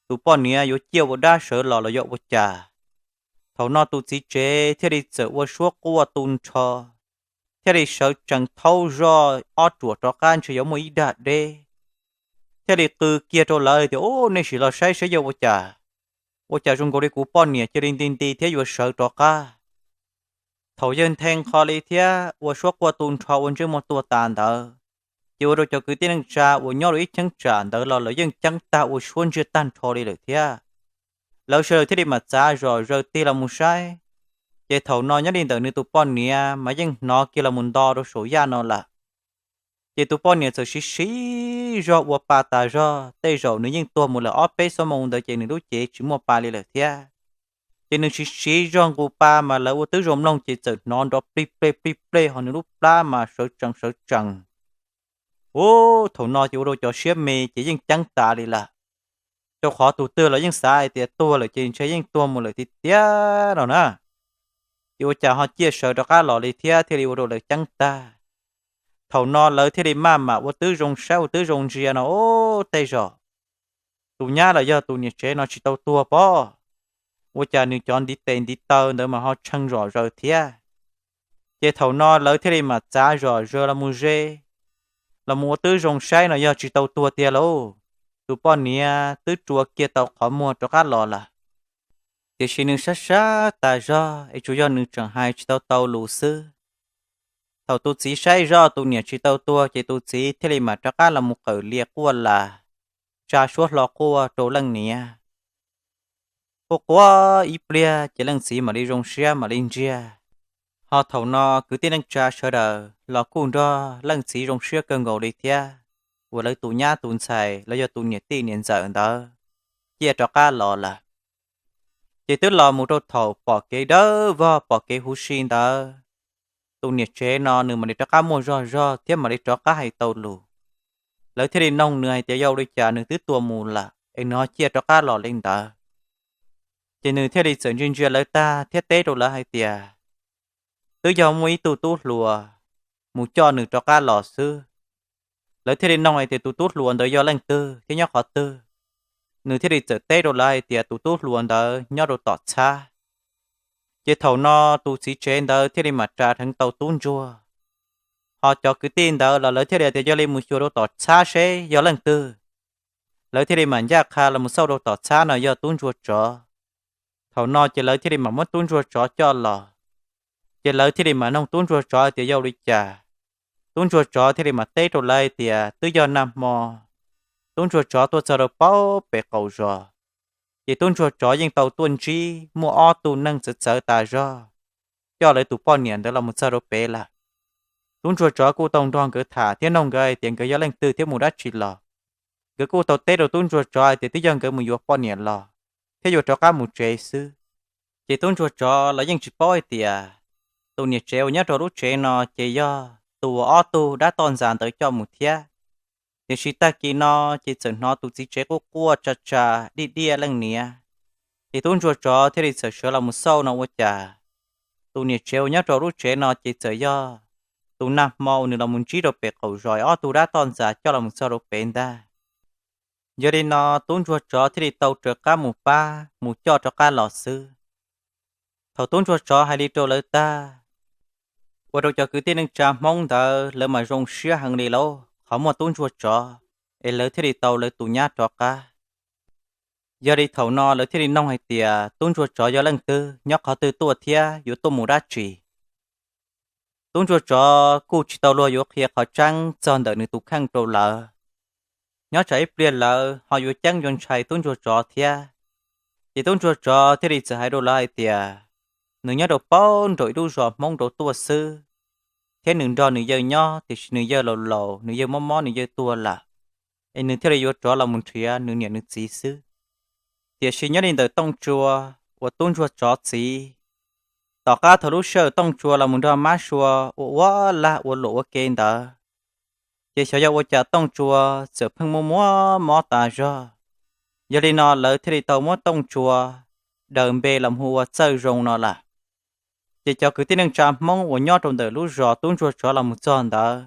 tus poj niam yuav ciaj ua dab sawv los los yog ua cas. Thaum no tus txiv tsev thiaj li txawm ua suab quaj tu nrho, thiaj li sawv tsees thaub zoj ob ruam rov qab ntshe yuav muaj ib dag deb, thiaj li qw kiag rau lawv tias, Ub, nej sim los saib saib yog ua cas, ua cas zoo nkaus li kuv poj niam cia li nti nti thiab yuav sawv rov qab. Thaum yawg nthe nqho li thiab ua suab quaj tu nrho ua ntsej muag tuag tas ntawd, ces ua rau cov kwv tij neej tsa uas nyob rau ib cheeb tsam ntawd los lawv yeej ceeb tag ua suab ntsiag tag nrho li lawm thiab. Lawv sawv daws thiaj li mam txav zom zaws tig los mus saib, ces thaum no nyob li ntawm nws tus poj niam mas yeej hnov kiag los mus nto rau saum yaj no lawm. Ces tus poj niam txawm siv siv zog ua pa tas zog, tej zaum nws yeej tuag mus lawm ob peb xuab moos ntawd ces nws lub cev tsis muaj pa li lawm thiab. Ces nws siv siv zog nqus pa mas lawv ua twb zoo mloog ces txawm hnov nrov plij plej plij plej ho nws lub plab mas sawv tsees sawv tsees. Ub, thaum no ces ua rau cov siab me ces yeej ceeb tas li lawm. Rau qhov tus twg los yeej xav hais tias tuag lawm ces ntshe yeej tuag mus lawm tiag tiag no na. Ces ua cas ho ciaj sawv rov qab los li thiab thiaj li ua rau lawv ceeb tag. Thaum no lawv thiaj li maj mam ua twb zoo saib ua twb zoo ntsia no, Ub, tej zaum tus nyab los yog tus niam tsev no tsis tau tuag pob, ua cas nws cov ntiv tes ntiv taw ntawd mas ho tshee zom zaws thiab. Ces thaum no lawv thiaj li mam txav zom zaws los mus ze, los mus ua tib zoo saib no yog tsis tau tuag tiag lauj. Tus poj niam twb rua kiag tau qhov muag rov qab los lawm, tiam sis nws sab sab tas zog es tsuas yog nws tseem hais tsis tau tau lus xwb. Thaum tus txiv saib zoj tus niam tsis tau tuag ces tus txiv thiaj li mam rov qab los mus qawm lia quaj las, tsa suab hlo quaj rau leej niam. Quaj quaj ib pliag ces leej txiv mam li zoo siab mam li ntsiag. Ho thaum no kwv tij neej tsa sawv daws los kuj nrog leej txiv zoo siab kawg nkaus li thiab, uas lawv tus nyab tus ntxhais los yog tus niam tij niam ntxawm ntawd ciaj rov qab los lawm. Ces twb los mus rau thaum pom kev dawb vog pom kev huv si ntawd, tus niam tsev no nws mam li rov qab muaj zog zog thiab mam li rov qab hais tau lus. Lawv thiaj li noog nws hais tias yog ua li cas nws twb tua mus lawm es nws ho ciaj rov qab los li ntawd. Ces nws thiaj li txawm ntsia ntsia lawv tag thiab teb rau lawv hais tias twb yog muaj ib tug tub hluas mus coj nws rov qab los xwb. Lawv thiaj li noog hais tias tus tub hluas ntawd yog leej twg thiab nyob qhov twg. Nws thiaj li txawm teb rau lawv hais tias tus tub hluas ntawd nyob rau tom txhab. Ces thaum no tus txiv tsev ntawd thiaj li mam tsa dheev tau tub ntsuag. Ho cov kwv tij ntawd los lawv thiaj li tias yog li mus xyuas rau tom txhab seb yog leej twg. Lawv thiaj li mam ncaj qha los mus xauj rau tom txhab no yog tub ntsuag tsov. Thaum no ces lawv thiaj li mam muab tub ntsuag tsov coj los. Ces lawv thiaj li mam noog tub ntsuag tsov hais tias yog ua li cas. Tub ntsuag tsov thiaj li mam teb rau lawv hais tias twb yog nag hmo tub ntsuag tsov tuaj txog rau paub pem qaum zos, ces tub ntsuag tsov yeej tau tuaj ntsib muaj ob tug neeg txawv txawv tas zog coj lawv tus poj niam ntawd los mus txog rau pem lawm. Tub ntsuag tsov kuj tau nrog nkawd tham thiab noog nkawd hais tias nkawd yog leej twg thiab mus dab tsi los. Nkawd kuj tau teb rau tub ntsuag tsov hais tias twb yog nkawd mus yuav poj niam los thiab yuav rov qab mus tsev xwb. Ces tub ntsuag tsov los yeej tsis paub hais tias tus niam tsev uas nyob rau lub tsev no ces yog tus uas ob tug dab toj ntxas ntawd coj mus thiab. Tiam sis tag kis no ces txawm hnov tus txiv tsev quaj quaj tsa tsa diaj diaj leej niam. Ces tub ntsuag tsov thiaj li txawm sawv los mus xauj no ua cas tus niam tsev uas nyob rau lub tsev no ces txawm yog tus nag hmo uas nws los mus ntsib rau pem qaum zos ob tug dab toj ntxas coj los mus txog rau pem ntag. Yog li no tub ntsuag tsov thiaj li tau raws qab mus pab mus coj rov qab los xwb. Thaum tub ntsuag tsov hais li rau lawv tag, ua rau cov kwv tij neej tsa Hmoob ntawd lawv mas zoo siab heev li lauj, qhov muaj tub ntsuag tsov es lawv thiaj li tau lawv tus nyab rov qab. Yog li thaum no lawv thiaj li noog hais tias tub ntsuag tsov yog leej twg, nyob qhov twg tuaj thiab yuav tuaj mus dab tsi. Tub ntsuag tsov kuj tsis tau luag yuav qhia qhov tseeb txog ntawm nws tus kheej rau lawv. Nyob tsam ib pliag lawv ho yuav ceeb yuav ntshai tub ntsuag tsov thiab. Ces tub ntsuag tsov thiaj li txawm hais rau lawv hais tias nws nyob rau paub nraum ib lub zos Hmoob rau tuaj xwb, thiab nws nrog nws yawg nyob tiam sis nws yawg laus laus, nws yawg mob mob nws yawg tuag lawm, es nws thiaj li yuav rov los mus nrhiav nws niam nws txiv xwb. Tiam sis nyob li ntawm Tooj Tsua uas tub ntsuag tsov txiv, tom qab thaum lub sij hawm Tooj Tsua los mus nrog Mab Sua ua ua lag ua luam ua ke ntawd, ces xyov yog ua cas Tooj Tsua txawm pheej muaj muaj mob tas zog. Yog li no lawv thiaj li tau muab Tooj Tsua daws npe los hu ua Txawj Zoo no lawm. Ces cov kwv tij neej tsa Hmoob uas nyob rau ntawm lub zos tub ntsuag tsov los mus txog ntawd,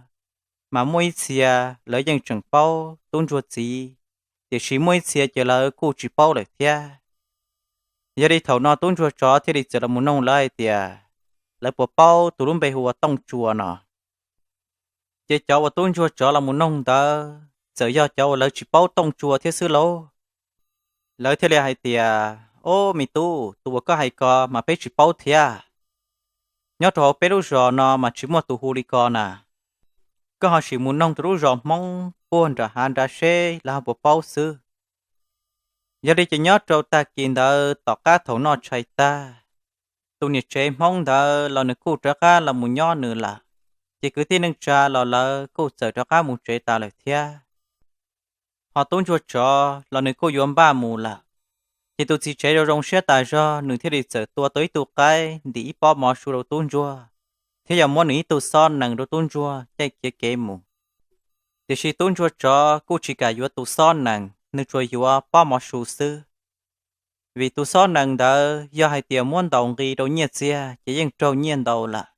mas muaj ib txhia lawv yeej tseem paub tub ntsuag txiv, tiam sis muaj ib txhia ces lawv kuj tsis paub lawm thiab. Yog li thaum no tub ntsuag tsov thiaj li txawm los mus noog lawv hais tias lawv puas paub tus lub npe hu ua Tooj Tsua no. Ces cov uas tub ntsuag tsov los mus noog ntawd txawm yog cov uas lawv tsis paub Tooj Tsua thiab xwb lauj. Lawv thiaj li hais tias, Ob, me tub, tus uas koj hais ko mas peb tsis paub thiab. Nyob rau hauv peb lub zos no mas tsis muaj tus hu li ko na. Koj ho sim mus noog rau lub zos Hmoob puag nram hav nrad seb lawv ho puas paub xwb. Yog li ces nyob rau tag kis ntawd tom qab thaum noj tshais tag, tus niam tsev Hmoob ntawd los nws kuj rov qab los mus nyob nws lawm. Ces kwv tij neej tsa los lawv kuj txawm rov qab mus tsev tas lawm thiab. Ho tub ntsuag tsov los nws kuj yuav npaj mus lawm. Ces tus txiv tsev zoo zoo siab tas zog nws thiaj li txawm tua tau ib tug qaib ntim ib pob mov su rau tub ntsuag, thiab yog muab nws ib tug xob nees rau tub ntsuag caij kiag kev mus. Tiam sis tub ntsuag tsov kuj tsis kam yuav tus xob nees, nws tsuas yuav pob mov su xwb. Vim tus xob nees ntawd yog hais tias muab ntaus nqi rau nyiaj txiag ces yeej raug nyiaj ntau lawm.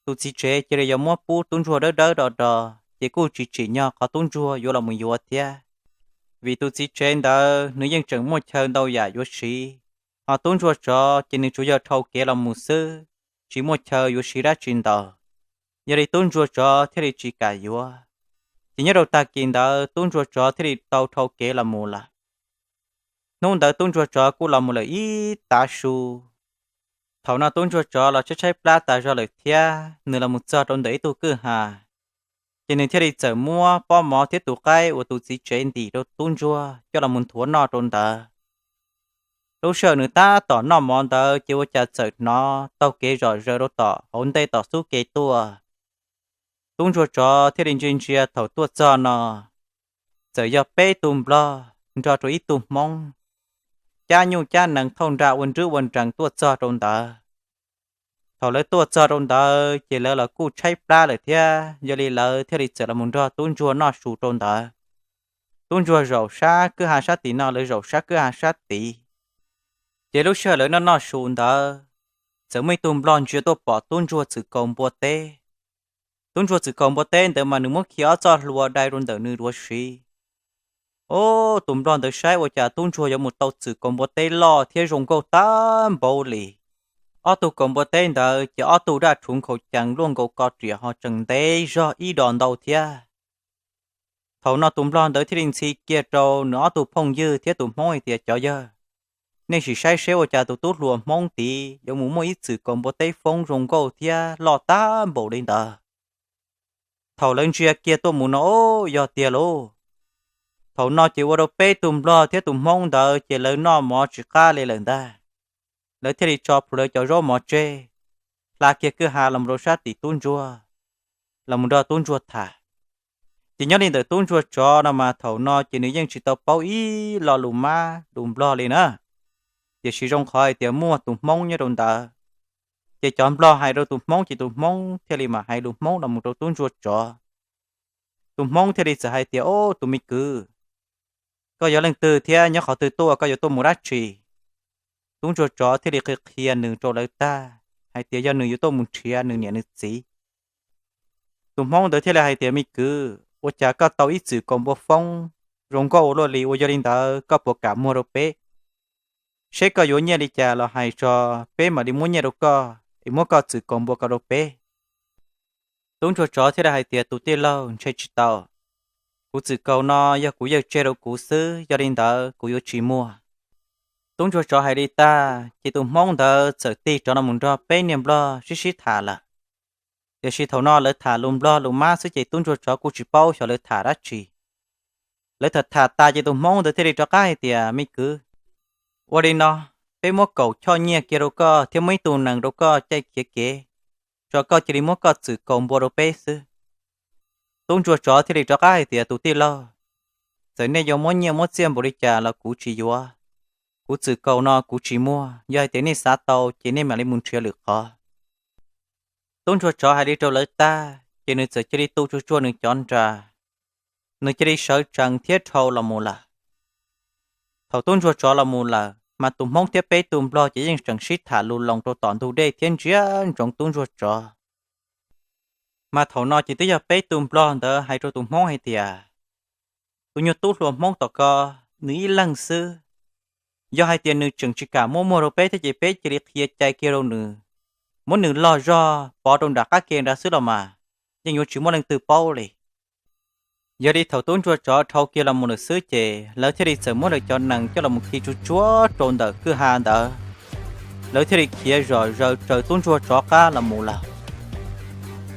Tus txiv tsev cia li yuav muab pub tub ntsuag dawb dawb do do, ces kuj tsis tsim nyog qhov tub ntsuag yuav los mus yuav thiab. Vim tus txiv tsev ntawd nws yeej tseem muaj chaw ntau yam yuav siv, ho tub ntsuag tsov ces nws tsuas yog dhau kev los mus xwb, tsis muaj chaw yuav siv dab tsi ntau. Yog li tub ntsuag tsov thiaj li tsis kam yuav. Ces nyob rau tag kis ntawd tub ntsuag tsov thiaj li tau dhau kev los mus lawm. Hnub ntawd tub ntsuag tsov kuj los mus lawm ib tav su. Thaum no tub ntsuag tsov los tshaib tshaib plab tas zog lawm thiab, nws los mus txog rau ntawm ib tug kwj ha, ces nws thiaj li txawm muab pob mov thiab tus qaib uas tus txiv tsev ntim rau tub ntsuag coj los mus nthuav noj rau ntawd. Lub sij hawm nws tab tom noj mov ntawd ces ua cas txawm hnov taug kev zom zaws rau tom hauv ntej tom xub ke tuaj. Tub ntsuag tsov thiaj li ntsia ntsia thaum tuaj txog no, txawm yog peb tug nplog nrog rau ib tug hmoob, cab nyuj cab nees thauj nra ua nrwb ua nrees tuaj txog rau ntawd. Thaum lawv tuaj txog rau ntawd ces lawv los kuj tshaib plab lawm thiab, yog li lawv thiaj li txawm los mus nrog tub ntsuag noj su rau ntawd. Tub ntsuag zaum sab kwj ha sab tim no, lawv zaum sab kwj ha sab tid. Ces lub sij hawm lawv noj noj su ntawd, txawm muaj ib tug nplog ntsia tuaj pom tub ntsuag txwm kaus npua teb. Tub ntsuag txwm kaus npua teb ntawd mas nws muab khi ob txoj hlua dai rau ntawm nws duav siv. Ob, tus nplog ntawd saib ua cas tub ntsuag yuav mus tau txwm kaus npua teb loj thiab zoo nkauj tag npaum li. Ob tug kaus npua teb ntawd ces ob tug daj rhuv nkhaus cees luaj nkaus ko riam ho tseem ntev zog ib dos ntau thiab. Thaum no tus nplog ntawd thiaj li ntxhi kiag rau nws ob tug phooj ywg thiab tus hmoob hais tias, cov yawg, nej sim saib seb ua cas tus tub hluas hmoob tid yuav mus muaj ib txwm kaus npua teb foob zoo nkauj thiab loj tag npaum li ntawd. Thaum lawv ntsia kiag tuaj mus no, ob, yog tiag lauj. Thaum no ces ua rau peb tug nplog thiab tus hmoob ntawd ces lawv noj mov tsis qab li lawm ntag. Lawv thiaj li tso plhuav lawv cov zaub mov tseg, hla kiag kwj ha los rau sab tim tub ntsuag, los mus nrog tub ntsuag tham. Ces nyob li ntawm tub ntsuag tsov no mas thaum no ces nws yeej tsis tau paub ib lo lus mab lus nplog li na. Tiam sis zoo qhov hais tias muaj tus hmoob nyob rau ntawd, ces cov nplog hais rau tus hmoob ces tus hmoob thiaj li mam hais lus hmoob los mus rau tub ntsuag tsov. Tus hmoob thiaj li txawm hais tias, ob, tus me kwv, koj yog leej twg thiab nyob qhov twg tuaj, koj yuav tuaj mus dab tsi? Tub ntsuag tsov thiaj li qhia qhia nws rau lawv tag hais tias yog nws yuav tuaj mus nrhiav nws niam nws txiv. Tus hmoob ntawd thiaj li hais tias, me kwv, ua cas koj tau ib txwm kaus npua foob zoo nkauj ua luaj li, ua yog li ntawd koj puas kam muag rau peb? Seb koj yuav nyiaj li cas los hais tso, peb mam li muab nyiaj rau koj es muab koj txwm kaus npua ko rau peb. Tub ntsuag tsov thiaj li hais tias, tus tij laug, ntshe tsis tau. Kuv txwm kaus no yog kuv yawg tseg rau kuv xwb, yog li ntawd kuv yuav tsis muag. Tub ntsuag tsov hais li tag ces tus hmoob ntawd txawm tig rov los mus nrog peb niag nplog sib sib tham lawm. Tiam sis thaum no lawv tham lus nplog lus mab xwb ces tub ntsuag tsov kuj tsis paub xyov lawv tham dab tsi. Lawv tham tham tas ces tus hmoob ntawd thiaj li rov qab hais tias, me kwv, ua li no, peb muab kaum choj nyiaj kiag rau koj thiab muab ib tug nees rau koj caij khiav kev, tso koj cia li muab koj txwm kaus npua rau peb xwb. Tub ntsuag tsov thiaj li rov qab hais tias, tus tij laug, txawm nej yuav muab nyiaj muab txiaj npaum li cas los kuv tsis yuav. Kuv txwm kaus no kuv tsis muag, yog hais tias nej xav tau ces nej mam li mus nrhiav lwm qhov. Tub ntsuag tsov hais li rau lawv tag ces nws txawm cia li tu tsuag tsuag nws cov nra, nws cia li sawv tsees thiab dhau los mus lawm. Thaum tub ntsuag tsov los mus lawm mas tus hmoob thiab peb tug nplog ces yeej tseem sib tham lus loos rau tom ntug dej thiab ntsia ntsoov tub ntsuag tsov. Mas thaum no ces twb yog peb tug nplog ntawd hais rau tus hmoob hais tias, tus nyuag tub hluas hmoob tom ko, nws ib leeg xwb, yog hais tias nws tseem tsis kam muab muag rau peb thiab ces peb cia li qhia cai kiag rau nws, muab nws log zog pov rau nram qab ke nrad xwb los mas yeej yuav tsis muaj leej twg paub li. Yog li thaum tub ntsuag tsov dhau kiag los mus lawm xwb ces lawv thiaj li txawm muab lawv cov nees coj los mus khi tsuag tsuag rau ntawm kwj ha ntawd, lawv thiaj li khiav zom zaws raws tub ntsuag tsov qab los mus lawm.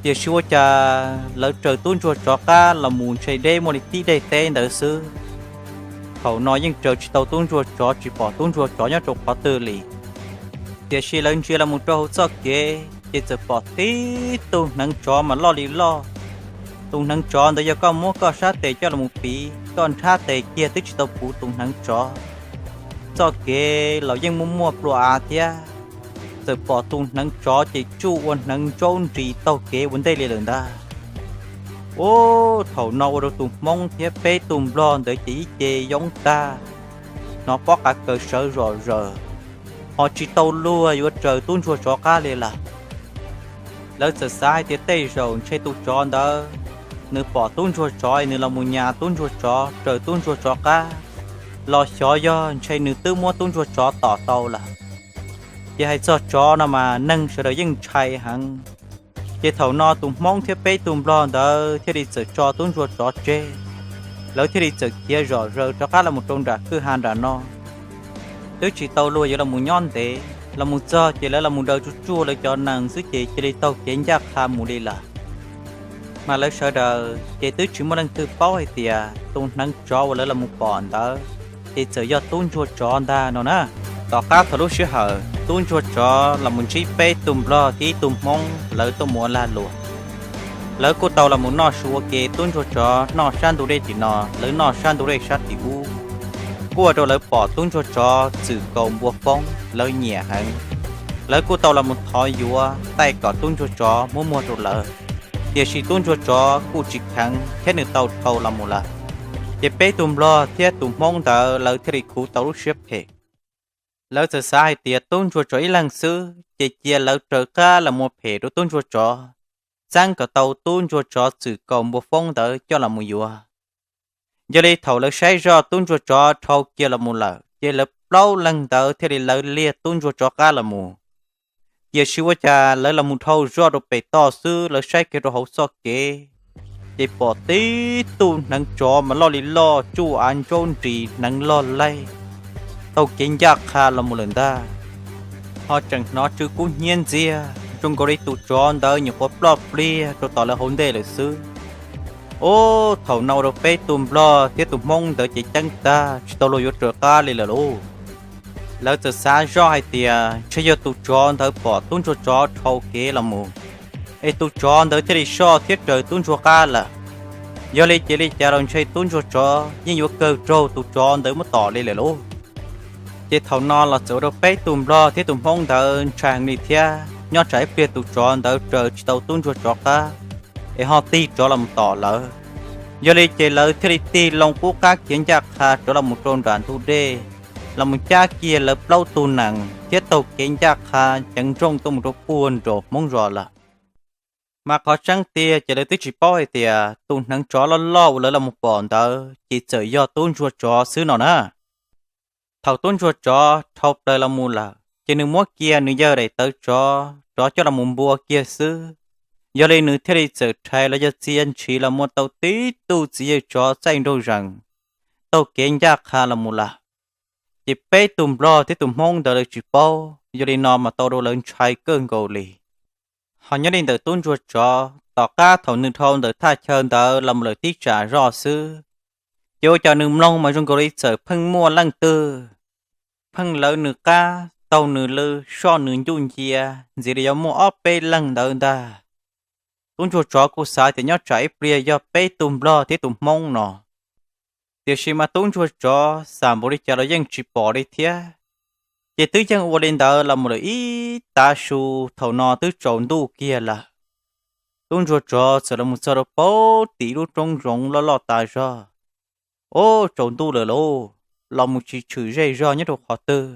Tiam sis ua cas lawv raws tub ntsuag tsov qab los mus ntshe deb muaj li tib daim teb ntawd xwb. Thaum no yeej raws tsis tau tub ntsuag tsov, tsis pom tub ntsuag tsov nyob rau qhov twg li. Tiam sis lawv ntsia los mus rau hauv txoj kev ces txawm pom tib tug hneev tsov mas loj li loj. Tus hneev tsov ntawd yog koj muab koj sab tes coj los mus piv, koj nrhab tes kiag twb tsis tau puv tus hneev tsov. Txoj kev los yeej muaj muaj plua av thiab. Txawm pom tus hneev tsov ces tsuj ua hneev ntsaub nris taug kev ua ntej li lawm ntag. Ub, thaum no ua rau tus hmoob thiab peb tug nplog ntawd ces ib ce yoob tag, hnov pob qa kaws sawv zom zaws, ho tsis tau luag yuav raws tub ntsuag tsov qab li lawm. Lawv txawm xav hais tias tej zaum ntshe tus tsov ntawd nws pom tub ntsuag tsov es nws los mus nyas tub ntsuag tsov raws tub ntsuag tsov qab, los xyov yog ntshe nws twb muab tub ntsuag tsov tom tau lawm. Ces hais txog tsov no mas neeg sawv daws yeej ntshai heev. Ces thaum no tus Hmoob thiab peb tug Nplog ntawd thiaj li txawm tso tub ntsuag tsov tseg, lawv thiaj li txawm khiav zom zaws rov qab los rau nram kwj ha nram no. Twb tsis tau luag yuav los nyob ntev, los mus txog ces lawv los daws tsuj tsuag lawv cov nees xwb ces cia li taug kev ncaj qha mus li lawm. Mas lawv sawv daws ces twb tsis muaj leej twg paub hais tias tus hneev tsov uas lawv los pom ntawd ces txawm yog tub ntsuag tsov ntag no na. Tom qab thaum lub sij hawm tub ntsuag tsov los mus ntsib peb tug Nplog thiab ib tug Hmoob lawv tuaj mus ua lag luam, lawv kuj tau los mus noj su ua ke, tub ntsuag tsov noj sab ntu dej tim no, lawv noj sab ntu dej sab tim ub, kuj ua rau lawv pom tub ntsuag tsov txwm kaus npua foob, lawv nyiam heev. Lawv kuj tau los mus thov yuav taij kom tub ntsuag tsov muab muag rau lawv, tiam sis tub ntsuag tsov kuj tsis kheev thiab nws tau dhau los mus lawm. Ces peb tug Nplog thiab tus Hmoob ntawd lawv thiaj li khuv tau lub siab phem. Lawv txawm xav hais tias tub ntsuag tsov ib leeg xwb ces cia lawv raws qab los mus phem rau tub ntsuag tsov, txeeb kom tau tub ntsuag tsov txwm kaus npua foob ntawd coj los mus yuav. Yog li thaum lawv saib zoj tub ntsuag tsov dhau kiag los mus lawm ces lawv plaub leeg ntawd thiaj li lawv liag tub ntsuag tsov qab los mus. Tiam sis ua cas lawv los mus dhau zoj rau pem toj xwb, lawv saib kiag rau hauv txoj kev ces pom tib tug hneev tsov mas loj li loj, tsuj av ntsaub nris, hneev loj laij, taug kev ncaj qha los mus lawm ntag. Ho tseem hnov tsw kub hnyiab ntxiag zoo nkaus li tus tsov ntawd nyuam qhuav ploj pliag rau tom lawv hauv ntej lawm xwb. Ub, thaum no ua rau peb tug Nplog thiab tus Hmoob ntawd ces ceeb tag tsis tau luag yuav raws qab li lawm lauj. Lawv txawm xav zoj hais tias ntshe yog tus tsov ntawd pom tub ntsuag tsov dhau kev los mus, es tus tsov ntawd thiaj li soj thiab raws tub ntsuag qab lawm. Yog li ces li cas los ntshe tub ntsuag tsov yeej yuav kawg raug tus tsov ntawd muab tom li lawm lauj. Ces thaum no los txawm ua rau peb tug Nplog thiab tus Hmoob ntawd ntshai heev li thiab, nyob tsam ib pliag tus tsov ntawd raws tsis tau tub ntsuag tsov qab es ho tig rov los mus tom lawv. Yog li ces lawv thiaj li tig loo qub qab khiav ncaj qha rov los mus rau nram ntug dej, los mus cab kiag lawv plaub tug nees thiab taug kev ncaj qha ceev nrooj tuaj mus rau puag nraum Hmoob zos lawm. Mas qhov tseeb tiag ces lawv twb tsis paub hais tias tus hneev tsov loj loj uas lawv los mus pom ntawd ces txawm yog tub ntsuag tsov xwb no na. Thaum tub ntsuag tsov dhau plaws los mus lawm ces nws muab kiag nws yawg daim tawv tsov, tsov coj los mus npua kiag xwb. Yog li nws thiaj li txawm rhais los yog txia ntshiv los muaj tau tib tug txiv yawg tsov txaij nraug zees taug kev ncaj qha los mus lawm. Ces peb tug Nplog thiab tus Hmoob ntawd lawv tsis paub, yog li no mas tau rau lawv ntshai kawg nkaus li. Ho nyob li ntawm tub ntsuag tsov, tom qab thaum nws dhau ntawm thaj chaw ntawd los mus lawm tib tsam zoj xwb, ces ua cas nws mloog mas zoo nkaus li txawm pheej muaj leej twg pheej lawv nws qab taug nws lw, soj nws ncuj ncia, ntxiv li yuav muaj ob peb leeg ntawd ntag. Tub ntsuag tsov kuj xav tias nyob tsam ib pliag yog peb tug Nplog thiab tus Hmoob no, tiam sis mas tub ntsuag tsov xam npaum li cas los yeej tsis pom li thiab. Ces twb yeej ua li ntawd los mus lawm ib tav su, thaum no twb tsaus ntuj kiag lawm. Tub ntsuag tsov txawm los mus txog rau pem tim lub roob zoov loj loj tas zog. Ub, tsaus ntuj lawm lauj, los mus tsis tshwm zej zog nyob rau qhov twg.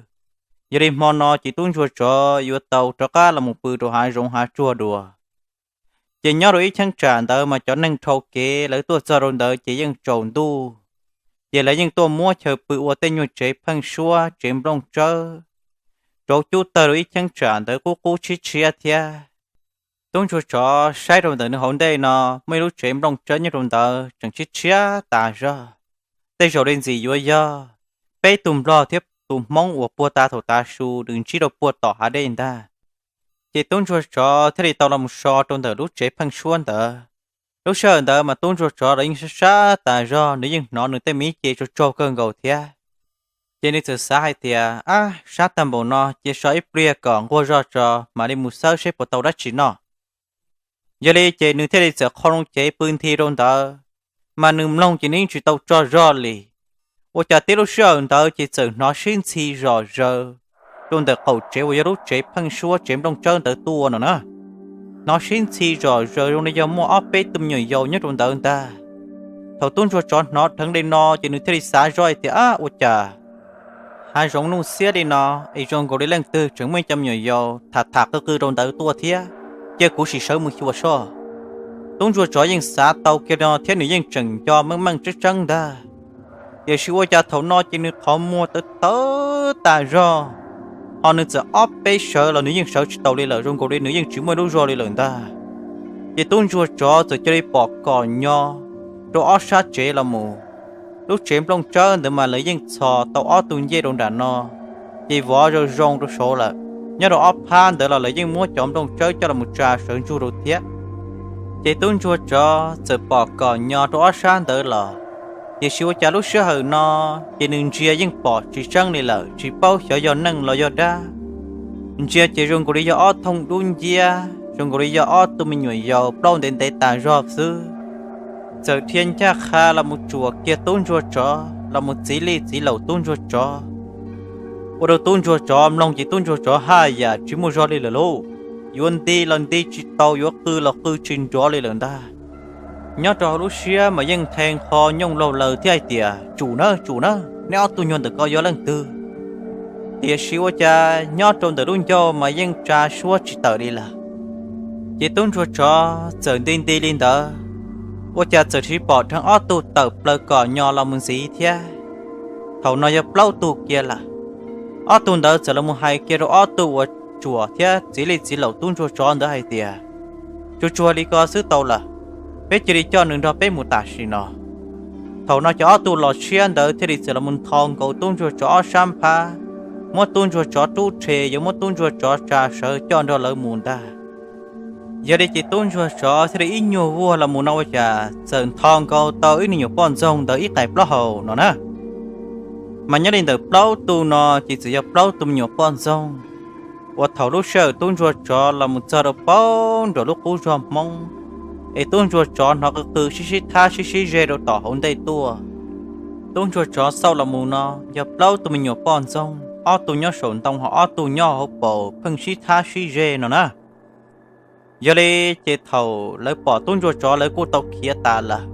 Yog li hmo no ces tub ntsuag tsov yuav tau rov qab los mus pw rau hav zoov hav tsuag dua. Ces nyob rau ib cheeb tsam ntawd mas cov neeg dhau kev lawv tuaj txog rau ntawd ces yeej tsaus ntuj, ces lawv yeej tuaj muab chaw pw ua tej nyuag tsev pheeb suab tsev nplooj tsawb, rauv cub tawg rau ib cheeb tsam ntawd qub qub tshiab tshiab thiab. Tub ntsuag tsov saib rau ntawm nws hauv ntej no muaj ib lub tsev nplooj tsawb nyob rau ntawd tseem tshiab tshiab tas zog. Tej zaum li ntxim yuav yog peb tug Nplog thiab tus Hmoob uas puag ta thaum tav su nws ntsib rau puag tom hav dej ntag. Ces tub ntsuag tsov thiaj li tau los mus so rau ntawm lub tsev pheeb suab ntawd. Lub sij hawm ntawd mas tub ntsuag tsov los yeej sab sab tas zog, nws yeej hnov nws tej me ib ce tsaug tsaug kawg nkaus thiab. Ces nws txawm xav hais tias, ab, sab tag npaum no cia so ib pliag kom nquag zog tso mam li mus xawb seb puas tau dab tsi noj. Yog li ces nws thiaj li txawm qhau loo cev pw nthi rau ntawd, mas nws mloog ces nws yeej tsis tau tsaug zog li. Ua cas tib lub sij hawm ntawd ces txawm hnov sib ntxhi zom zaws rau ntawm qaum tsev uas yog lub tsev pheeb suab tsev nplooj tsawb ntawd tuaj no na. Hnov sib ntxhi zom zaws zoo li yog muaj ob peb tug me nyuam yaus nyob rau ntawd ntag. Thaum tub ntsuag tsov hnov dheev li no ces nws thiaj li xav zoj hais tias, ab, ua cas hav zoov nuj xiab li no es zoo nkaus li leej twg tseem muaj ib co me nyuam yaus tham tham qw qw rau ntawd tuaj thiab, cia kuv sim sawv mus xyuas soj. Tub ntsuag tsov yeej xav tau kiag no thiab nws yeej tseem nco meej meej tseeb tseeb ntag. Tiam sis ua cas thaum no ces nws qhov muag tawv tawv tas zog, ho nws txawm ob peb sawv los nws yeej sawv tsis taus li lawm, zoo nkaus li nws yeej tsis muaj lub zog li lawm ntag. Ces tub ntsuag tsov txawm cia li pom kom nyo rau ob sab tsev los mus. Lub tsev nplooj tsawb ntawd mas lawv yeej txhos tau ob tug ncej rau nram no, ces vov zoo zoo rau saud lawm. Nyob rau ob phab ntawd los lawv yeej muab cov nplooj tsawb coj los tsa sawv ntsug rau thiab. Ces tub ntsuag tsov txawm pom kom nyo rau ob sab ntawd los, tiam sis ua cas lub sij hawm no ces nws ntsia yeej pom tsis tseeb li lawm, tsis paub xyov yog neeg los yog dab. Ntsia ces zoo nkaus li yog ob thooj dub nciab, zoo nkaus li yog ob tug me nyuam yaus plaub ntev ntev tas zog xwb. Txawm dhia ncaj qha los mus tsuam kiag tub ntsuag tsov los mus txiv lij txiv laum tub ntsuag tsov. Ua rau tub ntsuag tsov mloog ces tub ntsuag tsov haj yam tsis muaj zog li lawm lauj. Yuav nti los nti tsis tau, yuav qw los qw tsis nrov li lawm ntag. Nyob rau hauv lub siab mas yeej nthe nqho nyooj laug laws thiab hais tias, Tsum na, tsum na, neb ob tug nyuag ntawm ko yog leej twg? Tiam sis ua cas nyob rau ntawm lub ncauj mas yeej tsa suab tsis tawm li lawm. Ces tub ntsuag tsov txawm nti nti li ntawd, ua cas txawm sis pom dheev ob tug tawm plaws kom nyo los mus ntxiv thiab. Thaum no yog plaub tug kiag lawm. Ob tug ntawd txawm los mus hais kiag rau ob tug uas tsuam thiab txiv lij txiv laum tub ntsuag tsov ntawd hais tias, Tsuag tsuag li ko xwb tau lawm, peb cia li coj nws nrog peb mus tam sim no. Thaum no ces ob tug los tshiab ntawd thiaj li txawm los mus ntho nkaus tub ntsuag tsov ob sab phab, muab tub ntsuag tsov rub rhe yuav muab tub ntsuag tsov tsa sawv coj nrog lawv mus ntag. Yog li ces tub ntsuag tsov thiaj li ib nyuag vuag los mus no ua cas txawm ntho nkaus tau ib niag nyuam poj ntxoog ntawd ib qais plaub hau no na. Mas nyob li ntawm plaub tug no ces txawm yog plaub tug me nyuam poj ntxoog uas thaum lub sij hawm tub ntsuag tsov los mus txog rau paub nraum lub qub zog Hmoob, es tub ntsuag tsov hnov qw qw sib sib thab sib sib ze rau tom hauv ntej tuaj. Tub ntsuag tsov xauj los mus no yog plaub tug me nyuam poj ntxoog, ob tug nyob saum ntoo ho ob tug nyob hauv paus pheej sib thab sib ze no na. Yog li ces thaum lawv pom tub ntsuag tsov lawv kuj tau khiav tas lawm.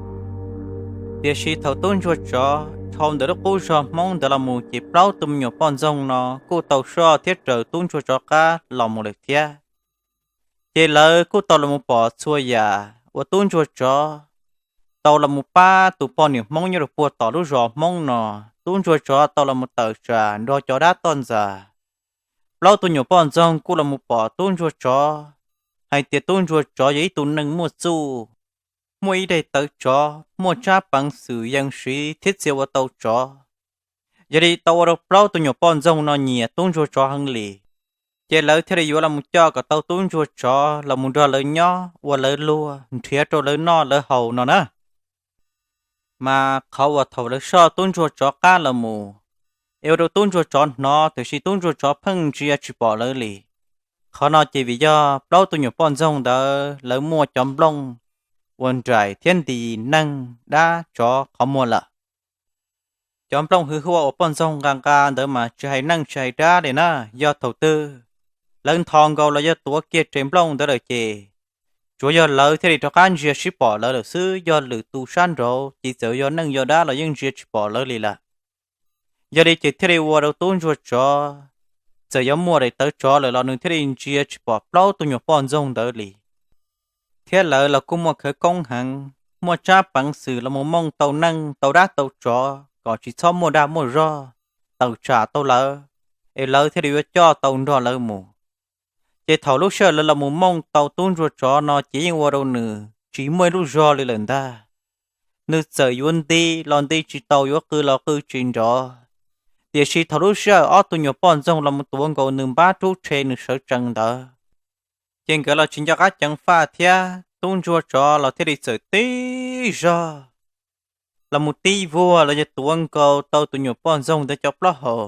Tiam sis thaum tub ntsuag tsov dhau ntawm lub qub zog Hmoob ntawd los mus ces plaub tug me nyuam poj ntxoog no kuj tau soj thiab raws tub ntsuag tsov qab los mus lawm thiab. Ces lawv kuj tau los mus pom txhua yam uas tub ntsuag tsov tau los mus pab tus poj niam Hmoob nyob rau puag tom lub zos Hmoob no, tub ntsuag tsov tau los mus tawm tsam nrog cov dab toj ntxas. Plaub tug nyuam poj ntxoog kuj los mus pom tub ntsuag tsov hais tias tub ntsuag tsov yog ib tug neeg muaj txuj, muaj ib daim tawv tsov, muaj tsab peev xwm yees siv thiab txia ua tau tsov. Yog li tau ua rau plaub tug nyuam poj ntxoog no nyiam tub ntsuag tsov heev li, ces lawv thiaj li yuav los mus coj kom tau tub ntsuag tsov los mus nrog lawv nyob ua lawv luag nrhiav rau lawv noj lawv haus no na. Mas qhov uas thaum lawv soj tub ntsuag tsov qab los mus, es ua rau tub ntsuag tsov hnov tiam sis tub ntsuag tsov pheej ntsia tsis pom lawv li. Qhov no ces vim yog plaub tug nyuam poj ntxoog ntawd lawv muaj cov nplooj uas nraim thiab ntis neeg dab tsov qhov muag lawm. Cov nplooj hwv huaj uas poj ntxoog nqa nqa ntawd mas tsis hais neeg tsis hais dab li na, yog thaum twg lawv ntho nkaus los yog tuav kiag res nplooj ntawd lawm ces tsuav yog lawv thiaj li rov qab ntsia sib pom lawv lawm xwb, yog lwm tus sab nraud ces txawm yog neeg yog dab los yeej ntsia tsis pom lawv li lawm. Yog li ces thiaj li ua rau tub ntsuag tsov, txawm yuav muaj daim tawv tsov lawm los nws thiaj li ntsia tsis pom plaub tug nyuam poj ntxoog ntawd li. Thiab lawv los kuj muaj khawv koob heev, muaj tsab peev xwm los mus mooj tau neeg tau dab tau tsov kom tsis txhob muaj dag muaj zog tawm tsam tau lawv, es lawv thiaj li yuav coj tau nrog lawv mus. Ces thaum lub sij hawm lawv los mus mooj tau tub ntsuag tsov no ces yeej ua rau nws tsis muaj ib lub zog li lawm ntag. Nws txawm yuav nti los nti tsis tau, yuav qw los qw tsis nrov. Tiam sis thaum lub sij hawm ob tug nyuam poj ntxoog los mus tuav nkaus nws npab rub rhe nws sawv tsees ntawd, ces nkawd los tsis nco qab ceev faj thiab, tub ntsuag tsov los thiaj li txawm tib zog los mus tib vuag los yog tuav nkaus tau tus nyuam poj ntxoog ntawd cov plaub hau.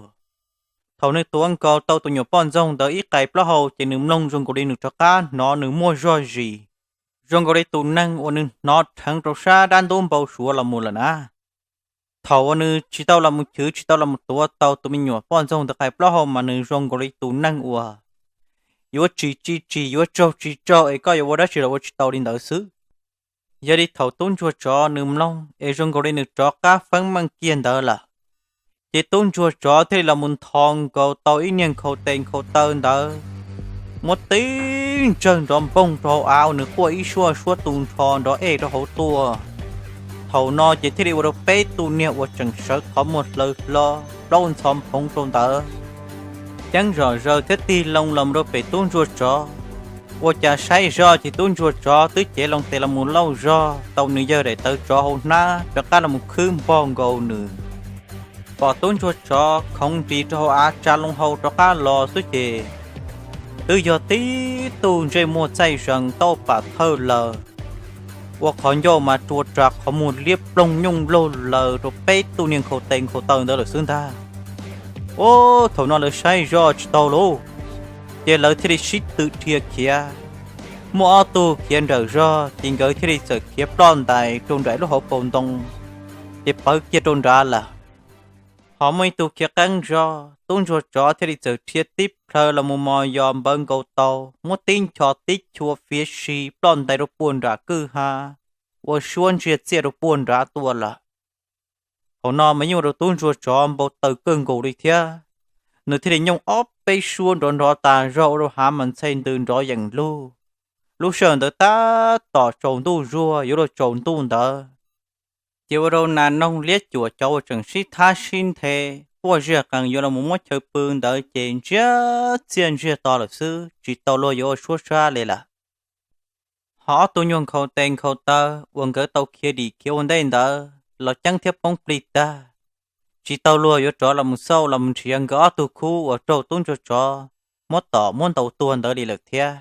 Thaum nws tuav nkaus tau tus nyuam poj ntxoog ntawd ib qais plaub hau ces nws mloog zoo nkaus li nws rov qab hnov nws muaj zog zis, zoo nkaus li tus neeg uas nws hnov dheev rau sab dab ntub npau suav los mus lawm na. Thaum uas nws tsis tau los mus chwv tsis tau los mus tuav tau tus me nyuam poj ntxoog ntawd qais plaub hau mas nws zoo nkaus li tus neeg uas yuav tsis tsis tsis, yuav tsaug tsis tsaug es koj yuav ua dab tsi los ua tsis tau li ntawd xwb. Yog li thaum tub ntsuag tsov nws mloog es zoo nkaus li nws rov qab feeb meej kiag ntawd lawm, ces tub ntsuag tsov thiaj li los mus ntho nkaus tau ib niag nkhaus tes nkhaus taw ntawd, muab tib ntsawg nrov npoog rau hauv av uas nws quaj ib suab suab tu nrho nrov ej rau hauv tuaj. Thaum no ces thiaj li ua rau peb tug niag uas tseem sawv qhov muag hlaw hlo plaub ntxhov nphoov rau ntawd ceeb zom zaws thiab tig loo los rau pem tub ntsuag tsov. Ua cas saib zoj ces tub ntsuag tsov twb cev loo tes los mus lauj zog tau nws yawg daim tawv tsov hauv hnab rov qab los mus khwb npog nkaus nws. Pom tub ntsuag tsov khoov ris rau hauv av tsa loo hau rov qab los xwb ces twb yog tib tug ntsej muag txaij zees tauj pam thawj lawm, ua qhov ncauj mas rua ras qhov muag liab ploog nyooj laug laws rau peb tug niag nkhaus tes nkhaus taw ntawd lawm xwb ntag. Ub, thaum no lawv saib zoj tsis tau lauj, ces lawv thiaj li sib tw dhia khiav. Muaj ob tug khiav nrawm zog ces nkawd thiaj li txawm khiav ploj ntais rau nram lub hauv paus ntoo, ces pawv kiag rau nrad lawm. Ho muaj ib tug khiav qeeb zog, tub ntsuag tsov thiaj li txawm rhia tib plhaw los mus mos yos npawv nkaus tau, muab tib ncho tib chua fiav si ploj ntais rau puag nram kwj ha, ua suab ntsiag txiaj rau puag nrad tuaj lawm. Thaum no mas yeej ua rau tub ntsuag tsov npau taws kawg nkaus li thiab, nws thiaj li nyooj ob peb suab nrov nrov tas zog ua rau hav mas ntxhe ntws nrov yeem lug. Lub sij hawm ntawd tab tom tsaus ntuj zuag yuav luag tsaus ntuj ntawd, ces ua rau nas noog liab cuam cov uas tseem sib thab sib nthe quaj ziag qees yuav los mus muab chaw pw ntawd ces ntsiag txiaj ntsiag to lawm xwb, tsis tau luag yuav ua suab sab li lawm. Ho ob tug nyuag nkhaus tes nkhaus taw uas nkawd tau khiav dim khiav ua ntej ntawd los ceeb thiab poob plig tag, tsis tau luag yuav rov los mus xauj los mus nrhiav nkawd ob tug khub uas raug tub ntsuag tsov muab tom muab ntaus tuag ntawd li lawm thiab.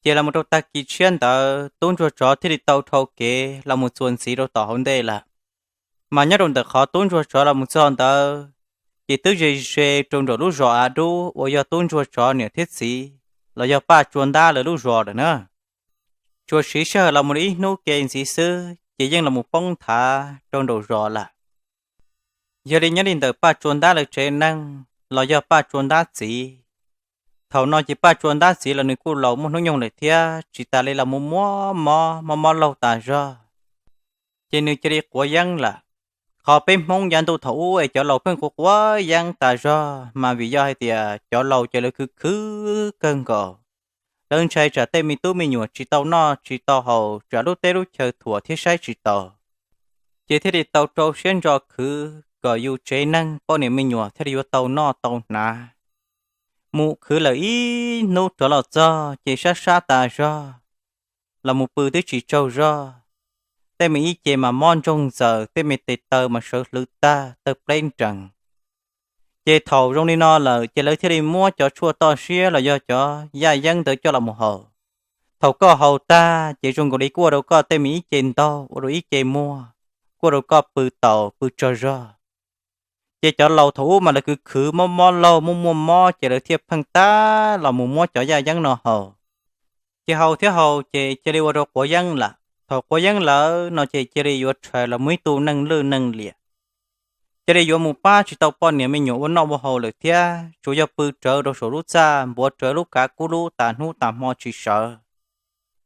Ces los mus rau tag kis tshiab ntawd tub ntsuag tsov thiaj li tau dhau kev los mus txuas ntxiv rau tom hauv ntej lawm. Mas nyob rau ntawm qhov tub ntsuag tsov los mus txog ntawd, ces twb ze ze rau nraum lub zos av dub uas yog tub ntsuag tsov niam thiab txiv los yog Paj Tsua Ntab lawv lub zos lawm na. Tsuas siv sij hawm los mus li ib hnub ke ntxiv xwb ces yeej los mus poob nthav rau nraum zos lawm. Yog li nyob li ntawm Paj Tsua Ntab lawv tsev neeg los yog Paj Tsua Ntab txiv, thaum no ces Paj Tsua Ntab txiv los nws kuj laus muaj hnub nyoog lawm thiab tsis tas li los mus muab mob mob mob laug tas zog, ces nws cia li quav yeeb lawm. Qhov peb Hmoob yav ntuj thaum ub es cov laus pheej quav quav yeeb tas zog mas vim yog hais tias cov laus ces lawv khwv khwv kawg nkaus. Lawv ntshai tsam tej me tub me nyuam tsis tau noj tsis tau haus, tsam lub teb lub chaw thuam thiab saib tsis taus, ces thiaj li tau rau siab ntso khwv kom yus tsev neeg poj niam me nyuam thiaj li yuav tau noj tau hnav. Mus khwv lawm ib hnub rov los txog ces sab sab tas zog, los mus pw twb tsis tsaug zog. Tej me ib ce mas mob ntsoog ntxaws, tej me tes taw mas sawv hlwv tag taw pleb nrees. Ces thaum zoo li no lawm ces lawv thiaj li muab cov tshuaj toj siab los yog cov yaj yeeb ntawd coj los mus haus. Thaum koj haus tag ces zoo nkaus li kuj ua rau koj tej me ib ce ntaug, ua rau ib ce muag, kuj ua rau koj pw taus pw tsaug zog. Ces cov laus thaum ub mas lawv khwv khwv mob mob laug muaj muaj mob ces lawv thiaj pheej tab los mus muab cov yaj yeeb no haus. Ces haus thiab haus ces cia li ua rau quav yeeb lawm. Thaum quav yeeb lawm no ces cia li yuav rhais los muaj ib tug neeg lwj neeg liam, cia li yuav mus pab tsis tau poj niam me nyuam ua noj ua haus lawm thiab, tsuas yog pw rawv rau saum lub txaj npuav rawv lub kav kub lub tas hnub tas hmo tsis sawv.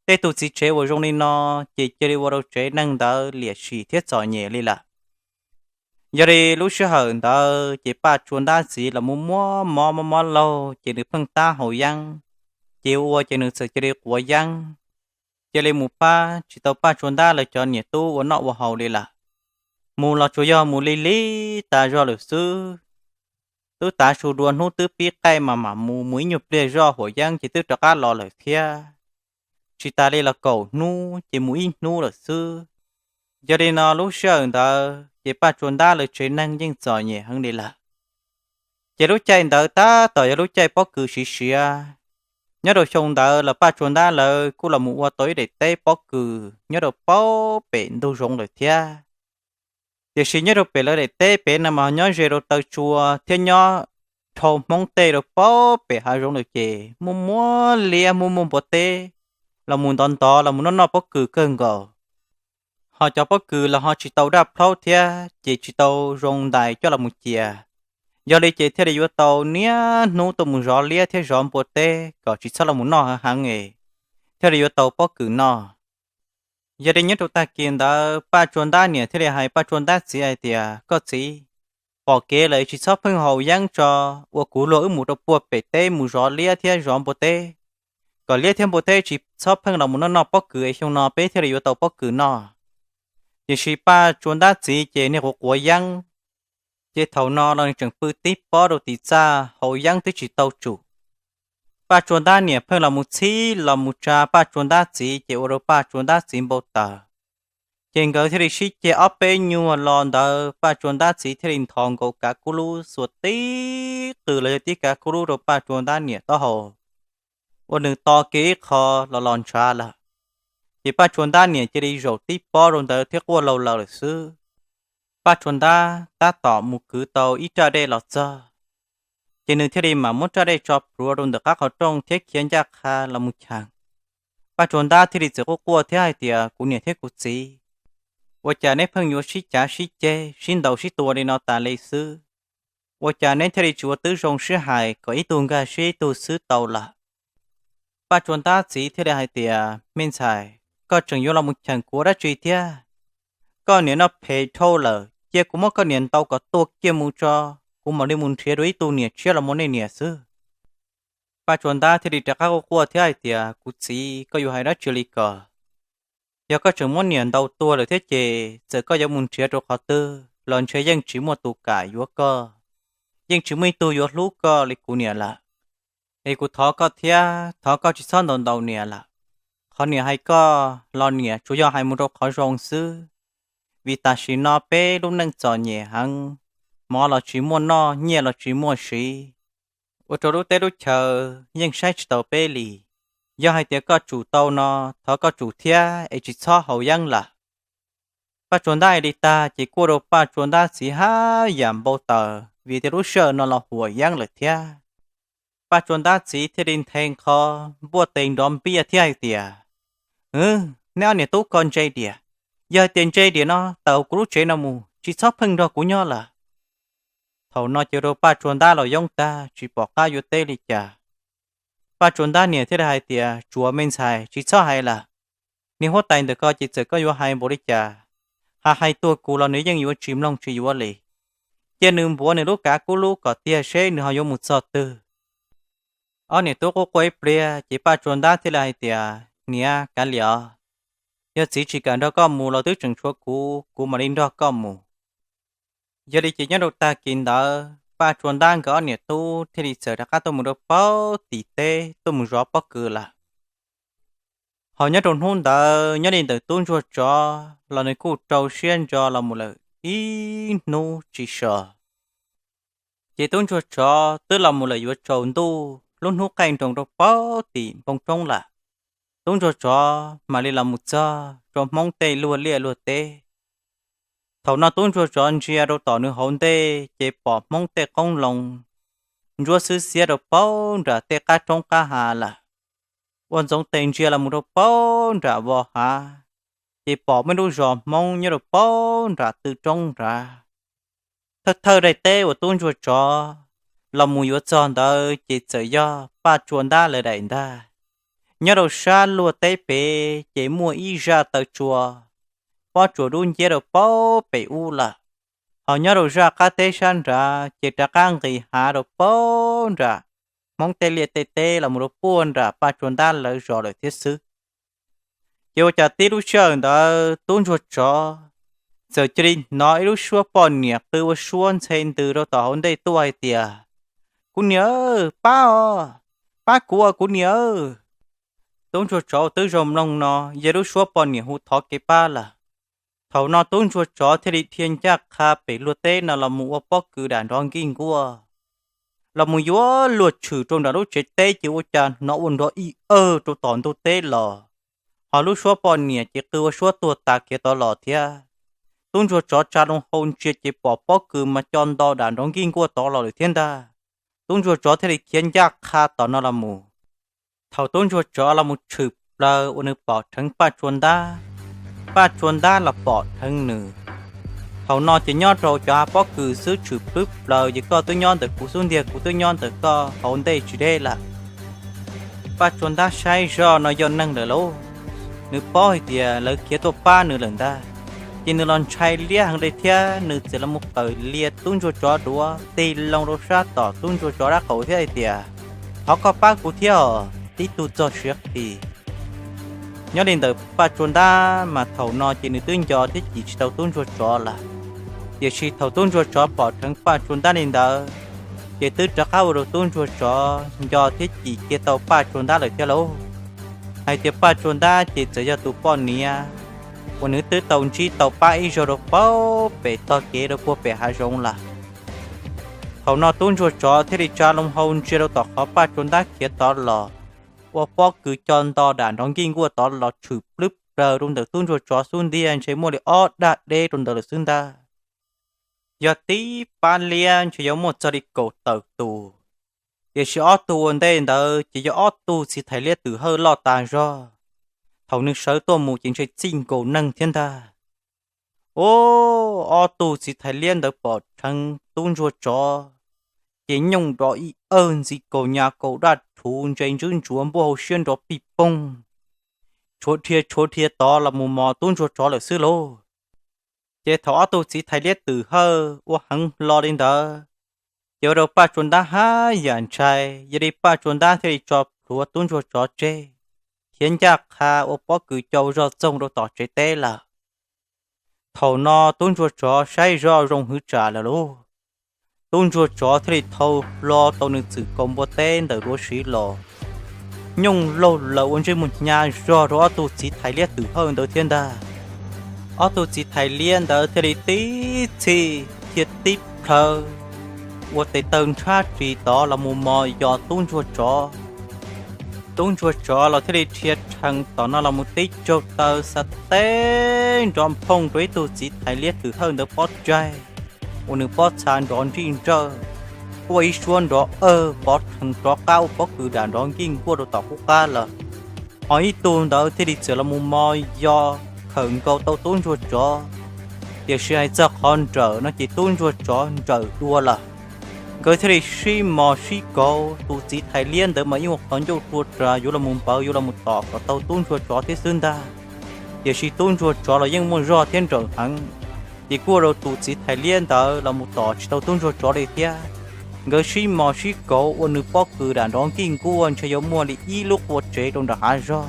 Tej tug txiv tsev uas zoo li no ces cia li ua rau tsev neeg ntawd liam sim thiab txom nyem li lawm. Yog li lub sij hawm ntawd ces Paj Tsua Ntab txiv los muab muab mob mob mob laug ces nws pheej tab haus yeeb, ces ua ces nws txawm cia li quav yeeb, cia li mus pab tsis tau Paj Tsua Ntab lawv cov niam tub ua noj ua haus li lawm. Mus los tsuas yog mus li li tas zog lawm xwb. Twb tav su dua hnub twb pib qaij mas mam mus, mus ib nyuag pliag zoj huam yeeb ces twb rov qab los lawm thiab. Tsis tas li los kaum hnub ces mus ib hnub lawm xwb. Yog li no lub sij hawm ntawd ces Paj Tsua Ntab lawv tsev neeg yeej txom nyem heev li lawm. Ces lub caij ntawd tab tom yog lub caij pob kws siav siav. Nyob rau xyoo ntawd los Paj Tsua Ntab lawv kuj los mus ua tau ib daim teb pob kws nyob rau paub pem ntug zoov lawm thiab. Tiam sis nyob rau pem lawv daim teb pem no mas nyob ze rau taw tsua thiab nyob dhau Hmoob tej rau paub pem hav zoov lawm ces muaj muaj liab muaj muaj npua teb los mus ntov ntov los mus noj noj pob kws kawg nkaus. Ho cov pob kws los ho tsis tau daj plhaub thiab ces tsis tau zoo ntais coj los mus cia. Yog li ces thiaj li yuav tau niaj hnub tuaj mus zov liab thiab zov npua teb kom tsis txhob los mus noj heev heev es thiaj li yuav tau pob kws noj. Yog li nyob rau tag kis ntawd Paj Tsua Ntab niam thiaj li hais Paj Tsua Ntab txiv hais tias, Koj txiv, pom kev lawm tsis txhob pheej haus yeeb tso, ua kuv luag wb mus rau puag pem teb mus zov liab thiab zov npua teb, kom liab thiab npua teb tsis txhob pheej los mus noj noj pob kws es xyoo no peb thiaj li yuav tau pob kws noj. Tiam sis Paj Tsua Ntab txiv ces niag quav quav yeeb, ces thaum no los nws tseem pw tib pob rau tim txaj haus yeeb twb tsis tau tsum. Paj Tsuas Ntab niam pheej los mus txhib los mus tsa Paj Tsuas Ntab txiv ces ua rau Paj Tsuas Ntab txiv npau taws. Ces nkawd thiaj li sib ceg ob peb nyuag lo ntawd Paj Tsuas Ntab txiv thiaj li nthos nkaus kav kub lub xuas tib qws los yog tib kav kub lub rau Paj Tsuas Ntab niam taub hau, ua nws to kiag ib qho los los ntshav lawm. Ces Paj Tsuas Ntab niam cia li zaum tib pob rau ntawd thiab quaj laug laws lawm xwb. Paj Tsuas Ntab tab tom mus kwv tau ib raj dej los txog, ces nws thiaj li mam muab raj dej tso plhuav rau ntawm qab qhov rooj thiab khiav ncaj qha los mus cheem. Paj Tsuas Ntab thiaj li txawm quaj quaj thiab hais tias, Kuv niam thiab kuv txiv, ua cas neb pheej yuav sib cav sib ceg sib ntaus sib tua li no tas li xwb? Ua cas neb thiaj li tsis ua tib zoo sib hais kom ib tug nkag siab ib tug xwb tau lawm? Paj Tsuas Ntab txiv thiaj li hais tias, Me ntxhais, koj tseem yuav los mus cheem kuv ua dab tsi thiab? Koj niam noj phem dhau lawm, cia kuv muab koj niam ntaus kom tuag kiag mus tso, kuv mam li mus nrhiav dua ib tug niam tshiab los ua nej niam xwb. Paj Tsuas Ntab thiaj li rov qab quaj quaj thiab hais tias, Kuv txiv, koj yuav hais dab tsi li ko? Yog koj tseem muab niam ntaus tuag lawm thiab ces txawm koj yuav mus nrhiav rau qhov twg los ntshe yeej tsis muaj tus kam yuav koj, yeej tsis muaj ib tug yuav hlub koj li kuv niam lawm. Es kuv thov koj thiab, thov koj tsis txhob ntaus ntaus niam lawm. Qhov niam hais koj los niam tsuas yog hais mus rau qhov zoo xwb, vim tam sim no peb lub neej txom nyem heev, mov los tsis muaj noj, nyiaj los tsis muaj siv, ua rau lub teb lub chaws yeej saib tsis taus peb li. Yog hais tias koj tsum tau no, thov koj tsum thiab es tsis txhob haus yeeb lawm. Paj Tsuas Ntab hais li tag ces kuj ua rau Paj Tsuas Ntab txiv haj yam npau taws vim tias lub sij hawm no los huam yeeb lawm thiab. Paj Tsuas Ntab txiv thiaj li nthe nqho npuaj tes nrov npiaj thiab hais tias, Hwv, neb ob niam tub ko ntse diam. Yog hais tias ntse diam no tawm hauv kuv lub tsev no mus, tsis txhob pheej nrog kuv nyob lawm. Thaum no ces ua rau Paj Tsuas Ntab los yoob tag tsis pom qab yuav teb li cas. Paj Tsuas Ntab niam thiaj li hais tias, Tsuas me ntxhais, tsis txhob hais lawm. Niag huab tais ntawm ko ces txawm koj yuav hais npaum li cas, hais hais tuag kuv los nws yeej yuav tsis mloog tsis yuav li. Cia nws npuav nws lub kav kub lub kom tiag seb nws ho yuav mus txog twg. Ob niam tub quaj quaj ib pliag ces Paj Tsuas Ntab thiaj li hais tias, Niam, kav liam os, yog txiv tsis kam nrog koj mus los twb tseem tshuav kuv, kuv mam li nrog koj mus. Yog li ces nyob rau tag kis ntawd Paj Tsuas Ntab nkawd ob niam tub thiaj li txawm rov qab tuaj mus rau paub tim teb tuaj mus zov pob kws lawm. Ho nyob rau hnub ntawd nyob li ntawm tub ntsuag tsov los nws kuj rau siab ntso los mus lawm ib hnub tsis so. Ces tub ntsuag tsov twb los mus lawm yuav tsaus ntuj, lub hnub qaij nroos rau paub tim npoo roob lawm. Tub ntsuag tsov mam li los mus txog rau Hmoob tej luag liaj luag teb. Thaum no tub ntsuag tsov ntsia rau tom nws hauv ntej ces pom Hmoob tej qoob loo ntsuab xwb xiab rau paub nram tej qab roob qab hav lawm. Ua ntxoov tes ntsia los mus rau paub nram vos hav, ces pom muaj ib lub zos Hmoob nyob rau paub nram tw roob nrad. Thawj thawj daim teb uas tub ntsuag tsov los mus yuav txog ntawd ces txawm yog Paj Tsuas Ntab lawv daim ntag. Nyob rau sab luag teb pem ces muaj ib zaj taw tsua pob tsuas dub nciab rau paub pem ub lawm. Ho nyob rau zaj qab teb sab nrad ces rov qab nqis hav rau paub nram Hmoob tej liaj tej teb los mus rau puag nram Paj Tsuas Ntab lawv zos lawm thiab xwb. Ces ua cas tib lub sij hawm ntawd tub ntsuag tsov txawm cia li hnov ib lub suab poj niam qw ua suab ntxhe ntws rau tom hauv ntej tuaj hais tias, Kuv niam, pab os, pab kuv os kuv niam. Tub ntsuag tsov uas twb zoo mloog no yog lub suab poj niam hu thov kev pab lawm. Thaum no tub ntsuag tsov thiaj li dhia ncaj qha pem luag teb no los mus ua pob kws dam nrov nkij nkuaj, los mus yuav luag tshwm rau nram lub tsev teb ces ua cas hnov ua nrov ib awg rau tom ntug teb los, ho lub suab poj niam ces qw ua suab tuag tas kiag tod los thiab. Tub ntsuag tsov tsa loo hau ntsia ces pom pob kws mas co nto dam nrov nkij nkuaj tod los lawm thiab ntag. Tub ntsuag tsov thiaj li khiav ncaj qha tom no los mus. Thaum tub ntsuag tsov los mus tshwm plaws uas nws pom dheev Paj Tsuas Ntab, Paj Tsuas Ntab los pom dheev nws. Thaum no ces nyob rau cov hav pob kws xwb tshwm plwb plaws ces koj twb nyob ntawm kuv xub ntiag kuv twb nyob ntawm koj hauv ntej tsis deb lawm. Paj Tsuas Ntab saib zoj no yog neeg lawm lauj, nws paub hais tias lawv khiav tuaj pab nws lawm ntag, ces nws los ntshai liab heev li thiab nws txawm los mus qawm lias tub ntsuag tsov duav tig loo rau sab tom tub ntsuag tsov dab qaum thiab hais tias, Thov koj pab kuv thiab os, tib tug txog siav qis. Nyob li ntawm Paj Tsuas Ntab mas thaum no ces nws twb nco thiab cim tsis tau tub ntsuag tsov lawm. Tiam sis thaum tub ntsuag tsov pom dheev Paj Tsuas Ntab li ntawd, ces twb rov qab ua rau tub ntsuag tsov nco thiab cim cia tau Paj Tsua Ntab lawm thiab lauj. Hais tias Paj Tsua Ntab ces txawm yog tus poj niam uas nws twb tau ntsib tau pab ib zaug rau pem tog kev rau puag pem hav zoov lawm. Thaum no tub ntsuag tsov thiaj li tsa loo hau ntsia rau tom qhov Paj Tsua Ntab khiav tod los, ua pob kws co nto dam nrov nkij nkuaj tod los tshwm plwb plaws rau ntawm tub ntsuag tsov xub ntiag ntshe muaj li ob daj deb rau ntawd lawm xwb ntag. Yog tib pab liab ntshe yuav muaj txog li kaum tawm tus, tiam sis ob tug ua ntej ntawd ces yog ob tug txiv thais liab twm hawj loj tas zog. Thaum nws sawv tuaj mus ces ntshe txij nkaus neeg thiab ntag. Ub, ob tug txiv thais liab ntawd pom dheev tub ntsuag tsov ces nyooj nrov ib awg ntxiv kaus nyas kaus daj rhuv ntse ntswb ntsuav npuaj hauv siab nrov pij poog, tshuav dhia tshuav dhia tod los mus mos tub ntsuag tsov lawm xwb lauj. Ces thaum ob tug txiv thais liab twm hawj ua heev hlo li ntawd, ces ua rau Paj Tsua Ntab haj yam ntshai, yog li Paj Tsua Ntab thiaj li tso plhuav tub ntsuag tsov tseg, khiav ncaj qha ua pob kws co zog txoog rau tom tsev teb lawm. Thaum no tub ntsuag tsov saib zoj zoo hwv tsam lawm lauj, tub ntsuag tsov thiaj li thau hlo tau nws txwm kaus npua teb ntawm duav siv los, nyooj laug lawm ua ntsej muag hnyav zog rau ob tug txiv thais liab twm hawj ntawd thiab ntag. Ob tug txiv thais liab ntawd thiaj li tib txhij thiaj tib plhawv ua tes taw ntshab ris tod los mus mos yos tub ntsuag tsov. Tub ntsuag tsov los thiaj li rhia rhees tom no los mus tib tsaug taw xa teb nrov nphooj rau ib tug txiv thais liab twm hawj ntawd pob tsaig, ua nws pob txha nrov nrij nrawj, quaj ib suab nrov awg pov rhees rov qab ua pob kws dam nrov nkij nkuaj rau tom qub qab lawm. Ho ib tug ntawd thiaj li txawm los mus mos yos khawm nkaus tau tub ntsuag tsov, tiam sis hais txog qhov nrawm no ces tub ntsuag tsov nrawm dua lawm. Nkawd thiaj li sib mos sib kauv, tus txiv thais liab ntawd mas yeej ua qhov ncauj rua ras yuav los mus npawv yuav los mus tom kom tau tub ntsuag tsov thiab xwb ntag. Tiam sis tub ntsuag tsov los yeej muaj zog thiab nrawm heev, ces kuj ua rau tus txiv thais liab ntawd los mus tom tsis tau tub ntsuag tsov li thiab. Nkawd sib mos sib kauv ua nws pob kws dam nrov nkij nkuaj ntshe yuav muaj li ib lub qua tsev rau nram hav zog.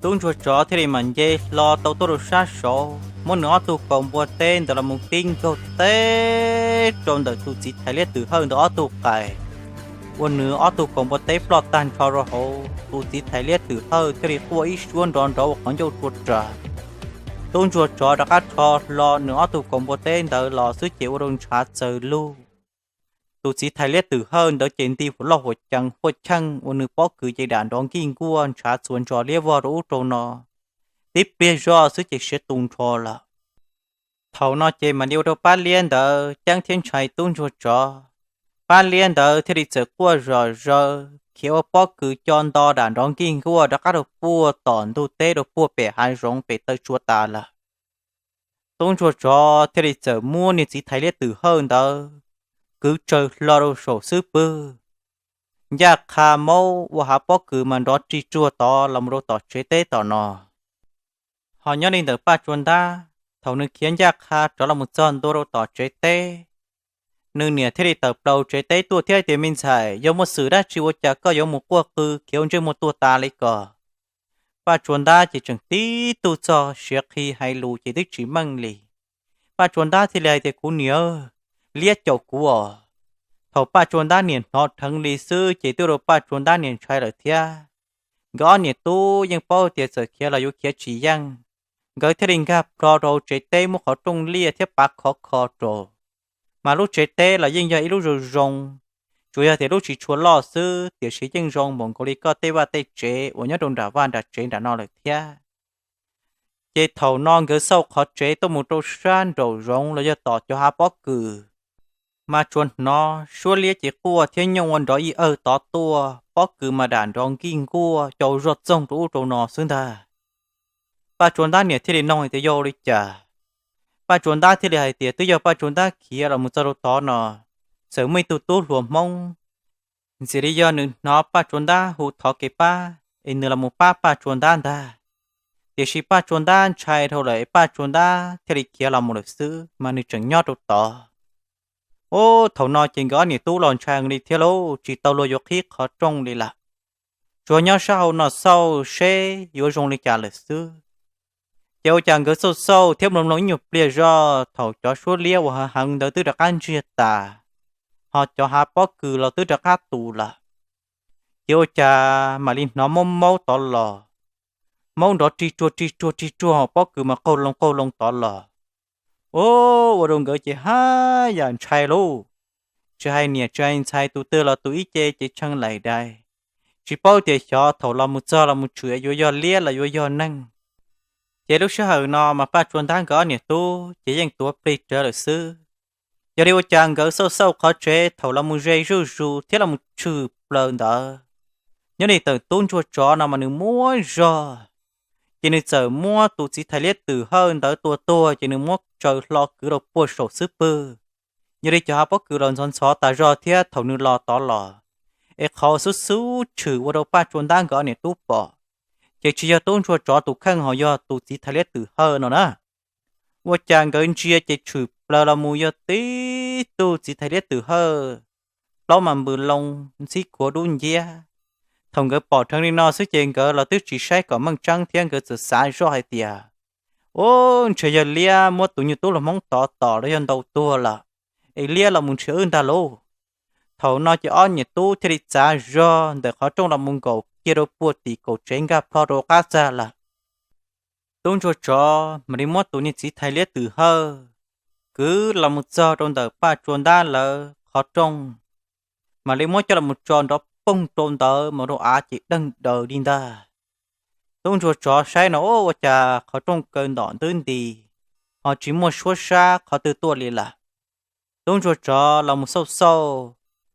Tub ntsuag tsov thiaj li mam nce hlo tau tuaj rau sab saud, muab nws ob tug kaus npua teb ntawd los mus tib nkaug teb rau ntawm tus txiv thais liab twm hawj ntawd ob tug qais, ua nws ob tug kaus npua teb ploj tag nrho rau hauv. Tus txiv thais liab twm hawj thiaj li quaj ib suab nrov nrov ua qhov ncauj rua ras. Tub ntsuag tsov rov qab rho hlo nws ob tug kaus npua teb ntawd los xwb ces ua rau ntshav txawv lug. Tus txiv thais liab twm hawj ntawd ces nti huam loj huam cees huaj cheej ua nws pob kws ces dam nrov nkij nkuaj ntshav txuas ntsos liab vog rau ub rau no. Tib pliag zoj xwb ces siav tu nrho lawm. Thaum no ces mam li ua rau pab liab ntawd ceeb thiab ntshai tub ntsuag tsov. Pab liab ntawd thiaj li txawm quaj zom zaws khiav ua pob kws co nto dam nrov nkij nkuaj rov qab rau puag tom ntug teb rau puag pem hav zoov pem taw tsua tas lawm. Tub ntsuag tsov thiaj li txawm muab niag txiv thais liab twm hawj ntawd kwv tsaws hlo rau saum xub pwg, ncaj qha maub ua hav pob kws mas nrov rig tsuag tod los mus rau tom tsev teb tom no. Ho nyob li ntawm Paj Tsua Ntab, thaum nws khiav ncaj qha rov los mus txog ntua rau tom tsev teb, nws niam thiaj li tawm plaws tsev teb tuaj thiab tias, Me ntxhais, yog muaj xwm dab tsi ua cas koj yuav mus quaj qw khiav ua ntsej muag tuag tas li ko? Paj Tsua Ntab ces tseem tib tug txog siav qhi hais lus ces twb tsis meej li. Paj Tsua Ntab thiaj li hais tias, Kuv niam, liab caum kuv os. Thaum Paj Tsua Ntab niam hnov dheev li xwb ces twb ua rau Paj Tsua Ntab niam ntshai lawm thiab. Nkawd ob niam tub yeej paub tias txawm khiav los yuav khiav tsis yeej, nkawd thiaj li nkag plho rau hauv tsev teb muab qhov rooj liaj thiab pav khov kho rau. Mas lub tsev teb los yeej yog ib lub zoo zoo, tsuas yog tias lub tsis tshua loj xwb, tiam sis yeej zoo npaum nkaus li koj tej vaj tej tsev uas nyob rau nram vaj nram tsev nram no lawm thiab. Ces thaum no nkawd xauj qhov tsev tuaj mus rau sab nraum zoov los yog tom cov hav pob kws, mas tsuas hnov suab liab ces quaj thiab nyooj ua nrov ib awg tod tuaj, pob kws mas dam nrov nkij nkuaj cau zog txoog rau ub rau no xwb ntag. Paj Tsua Ntab niam thiaj li nug hais tias, Yog ua li cas? Paj Tsua Ntab thiaj li hais tias twb yog Paj Tsua Ntab khiav los mus txog rau tod no, txawm muaj ib tug tub hluas Hmoob, ntxim li yog nws hnov Paj Tsua Ntab hu thov kev pab es nws los mus pab Paj Tsua Ntab ntag. Tiam sis Paj Tsua Ntab ntshai dhau lawm es Paj Tsua Ntab thiaj li khiav los mus lawm xwb, mas nws tseem nyob rau tod. Ub, thaum no ces nkawd ob niam tub los ntshai li thiab lauj, tsis tau luag yuav qhib qhov rooj li lawm. Tsuas nyob sab hauv no xauj seb yuav zoo li cas lawm xwb. Ces ua cas nkawd xauj xauj thiab mloog mloog ib nyuag pliag zog, thaum cov suab liab uas heev heev ntawd twb rov qab ntsiag tas, ho cov hav pob kws los twb rov qab tus lawm. Ces ua cas mam li hnov maub maub tod los, maub nrov rig ruag rig ruag rig ruag, pob kws mas qaug loo qaug loo tod los. Ua rau nkawd ces haj yam ntshai lauj. Tsis hais niam tsis hais ntxhais, tus twg los tus ib ce ces tshee laim dais, tsis paub tias xyov thaum los mus txog los mus tshwm yuav yog liab los yuav yog neeg. Ces lub sij hawm no mas Paj Tsua Ntab nkawd ob niam tub ces yeej tuav plig rawv lawm xwb. Yog li ua cas nkawd xauj xauj qhov tsev thaum los mus ze zuj zus thiab los mus tshwm plaws ntawd, nyob li ntawm tub ntsuag tsov no mas nws muab zog, ces nws txawm muab tus txiv thais liab twm hawj ntawd tua tuag ces nws muab tsaws hlo kwv rau puag saum xub pwg. Yog li cov hav pob kws los ntxhov ntxhov tas zog thiab thaum nws los tod los, es qhov xub xub tshwm ua rau Paj Tsua Ntab nkawd ob niam tub pom, ces tsis yog tub ntsuag tsov tus kheej ho yog tus txiv thais liab twm hawj no na. Ua cas nkawd ntsia ces tshwm plaws los mus yog tib tug txiv thais liab twm hawj, plaub mas npws loo, ntxhib khuav dub nciab. Thaum nkawd pom dheev li no xwb ces nkawd los twb tsis saib kom meej tseeb thiab nkawd txawm xav zoj hais tias, Ub, ntshe yog liab muab tus nyuag tub hluas Hmoob tod tom los yog ntaus tuag lawm, es liab los mus nrhiav wb ntag lauj. Thaum no ces ob niam tub thiaj li txav zog ntawm qhov rooj los mus nkaum kiag rau puag tim kaum tsev nkag plho rau qab txag lawm. Tub ntsuag tsov mam li muab tus niag txiv thais liab twm hawj kwv los mus txog rau ntawm Paj Tsua Ntab lawv qhov rooj, mam li muab coj los mus tso nrov poog rau ntawd mas rau av ces deeg daws li ntag. Tub ntsuag tsov saib no, Ub, ua cas qhov rooj kaw ntom ntub nti, ho tsis muaj suab sab qhov twg tuaj li lawm. Tub ntsuag tsov los mus xauj xauj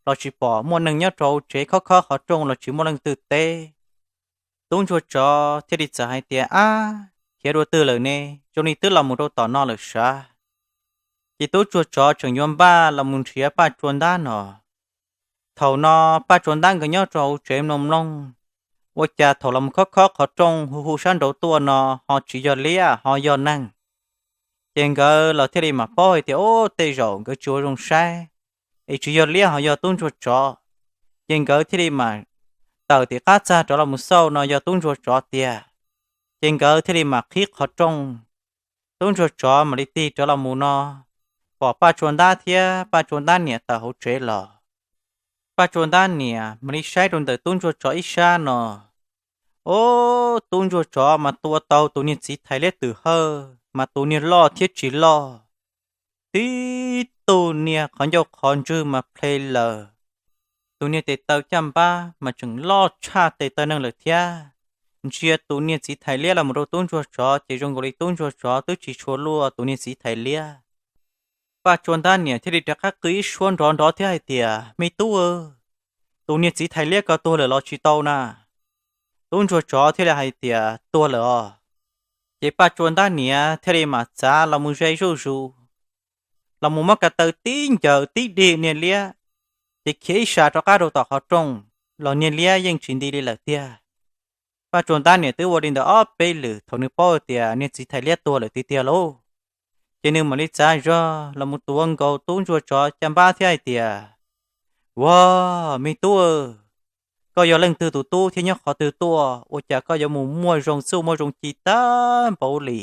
los tsis pom muaj neeg nyob rau hauv tsev, khob khob qhov rooj los tsis muaj leej twg teb. Tub ntsuag tsov thiaj li txawm hais tias, Ab, khiav dua twg lawm ne? Zoo li twb los mus rau tom no lawm sav. Ces tub ntsuag tsov tseem yuav npaj los mus nrhiav Paj Tsua Ntab no. Thaum no Paj Tsua Ntab nkawd nyob rau hauv tsev mloog mloog, ua cas thaum los mus khob khob qhov rooj hu hu sab nraud tuaj no ho tsis yog liab ho yog neeg. Ces nkawd los thiaj li mam paub hais tias, Ub, tej zaum nkawd tsis ua zoo saib, es tsis yog liab ho yog tub ntsuag tsov. Ces nkawd thiaj li mam tawm tim qab txag rov los mus xauj no yog tub ntsuag tsov tiag. Ces nkawd thiaj li mam qhib qhov rooj. Tub ntsuag tsov mam li tig rov los mus no, pom Paj Tsua Ntab thiab Paj Tsua Ntab niam tawm hauv tsev los. Paj Tsua Ntab niam mam li saib rau ntawm tub ntsuag tsov ib sab no, Ub, tub ntsuag tsov mas tua tau tus niag txiv thais liab twm hawj mas tus niag loj thiab tsis loj, tib tug niag qhov ncauj qhov ntswg mas ple lawm, tus niag tes taw caj npab mas tseem loj tshaj tes taw neeg lawm thiab. Ntsia tus niag txiv thais liab los mus rau tub ntsuag tsov ces zoo nkaus li tub ntsuag tsov twb tsis tshua luaj tus niag txiv thais liab. Paj Tsua Ntab niam thiaj li rov qab qw ib suab nrov nrov thiab hais tias, Me tub, tus niag txiv thais liab ko tuag lawm los tsis tau na? Tub ntsuag tsov thiaj li hais tias, Tuag lawm os. Ces Paj Tsua Ntab niam thiaj li mam txav los mus ze zuj zus, los mus muab ko taw tib ncaws tib dig niag liab, ces khiav ib sas rov qab rau tom qhov rooj, los niag liab yeej tsis nti li lawm tiag. Paj Tsua Ntab niam twb ua li ntawd ob peb lwm thaum nws paub tias niag txiv thais liab tuag lawm tiag tiag lauj, ces nws mam li txav zog los mus tuav nkaus tub ntsuag tsov caj npab thiab hais tias, Ua, me tub, koj yog leej twg tus tub thiab nyob qhov twg tuaj, ua cas koj yuav mus muaj zoo txuj muaj zoo ci tag npaum li?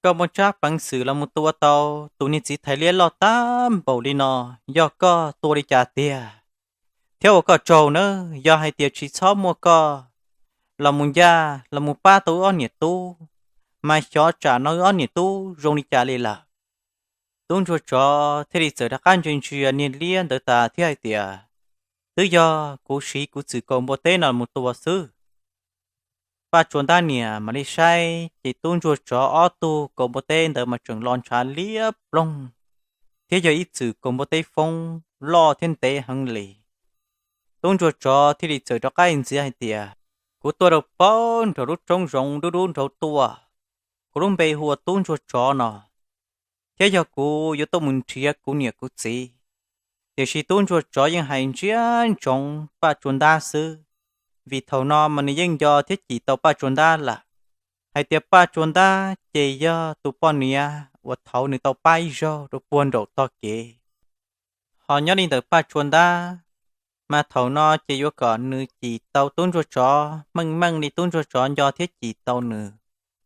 Koj muaj tsab peev xwm los mus tua tau tus niag txiv thais liab loj tag npaum li no, yog koj tua li cas tiag? Thiab ua koj tsaug nawb, yog hais tias tsis txhob muaj koj los mus ncaj los mus pab tau wb ob niam tub, mas xyov tsam no wb ob niam tub zoo li cas li lawm. Tub ntsuag tsov thiaj li txawm rov qab ntsia ntsia niag liab ntawd tas thiab hais tias, Twb yog kuv siv kuv txwm kaus npua teb no mus tua xwb. Paj Tsua Ntab niam mam li saib ces tub ntsuag tsov ob tug kaus npua teb ntawd mas tseem los ntshav liab ploog, thiab yog ib txwm kaus npua teb foob loj thiab ntev heev li. Tub ntsuag tsov thiaj li txawm rov qab ntxiav hais tias, Kuv tuaj rau paub nraum lub roob zoov dub dub nraud tuaj, kuv lub npe hu ua tub ntsuag tsov no, thiab yog kuv yuav tuaj mus nrhiav kuv niam kuv txiv. Tiam sis tub ntsuag tsov yeej hais ntsia ntsoov Paj Tsua Ntab xwb, vim thaum no mas nws yeej nco thiab cim tau Paj Tsua Ntab lawm, hais tias Paj Tsua Ntab ces yog tus poj niam uas thaud nws tau pab ib zaug rau puag nraum tog kev. Ho nyob li ntawm Paj Tsua Ntab, mas thaum no ces yuav kom nws cim tau tub ntsuag tsov, meej meej li tub ntsuag tsov nco thiab cim tau nws,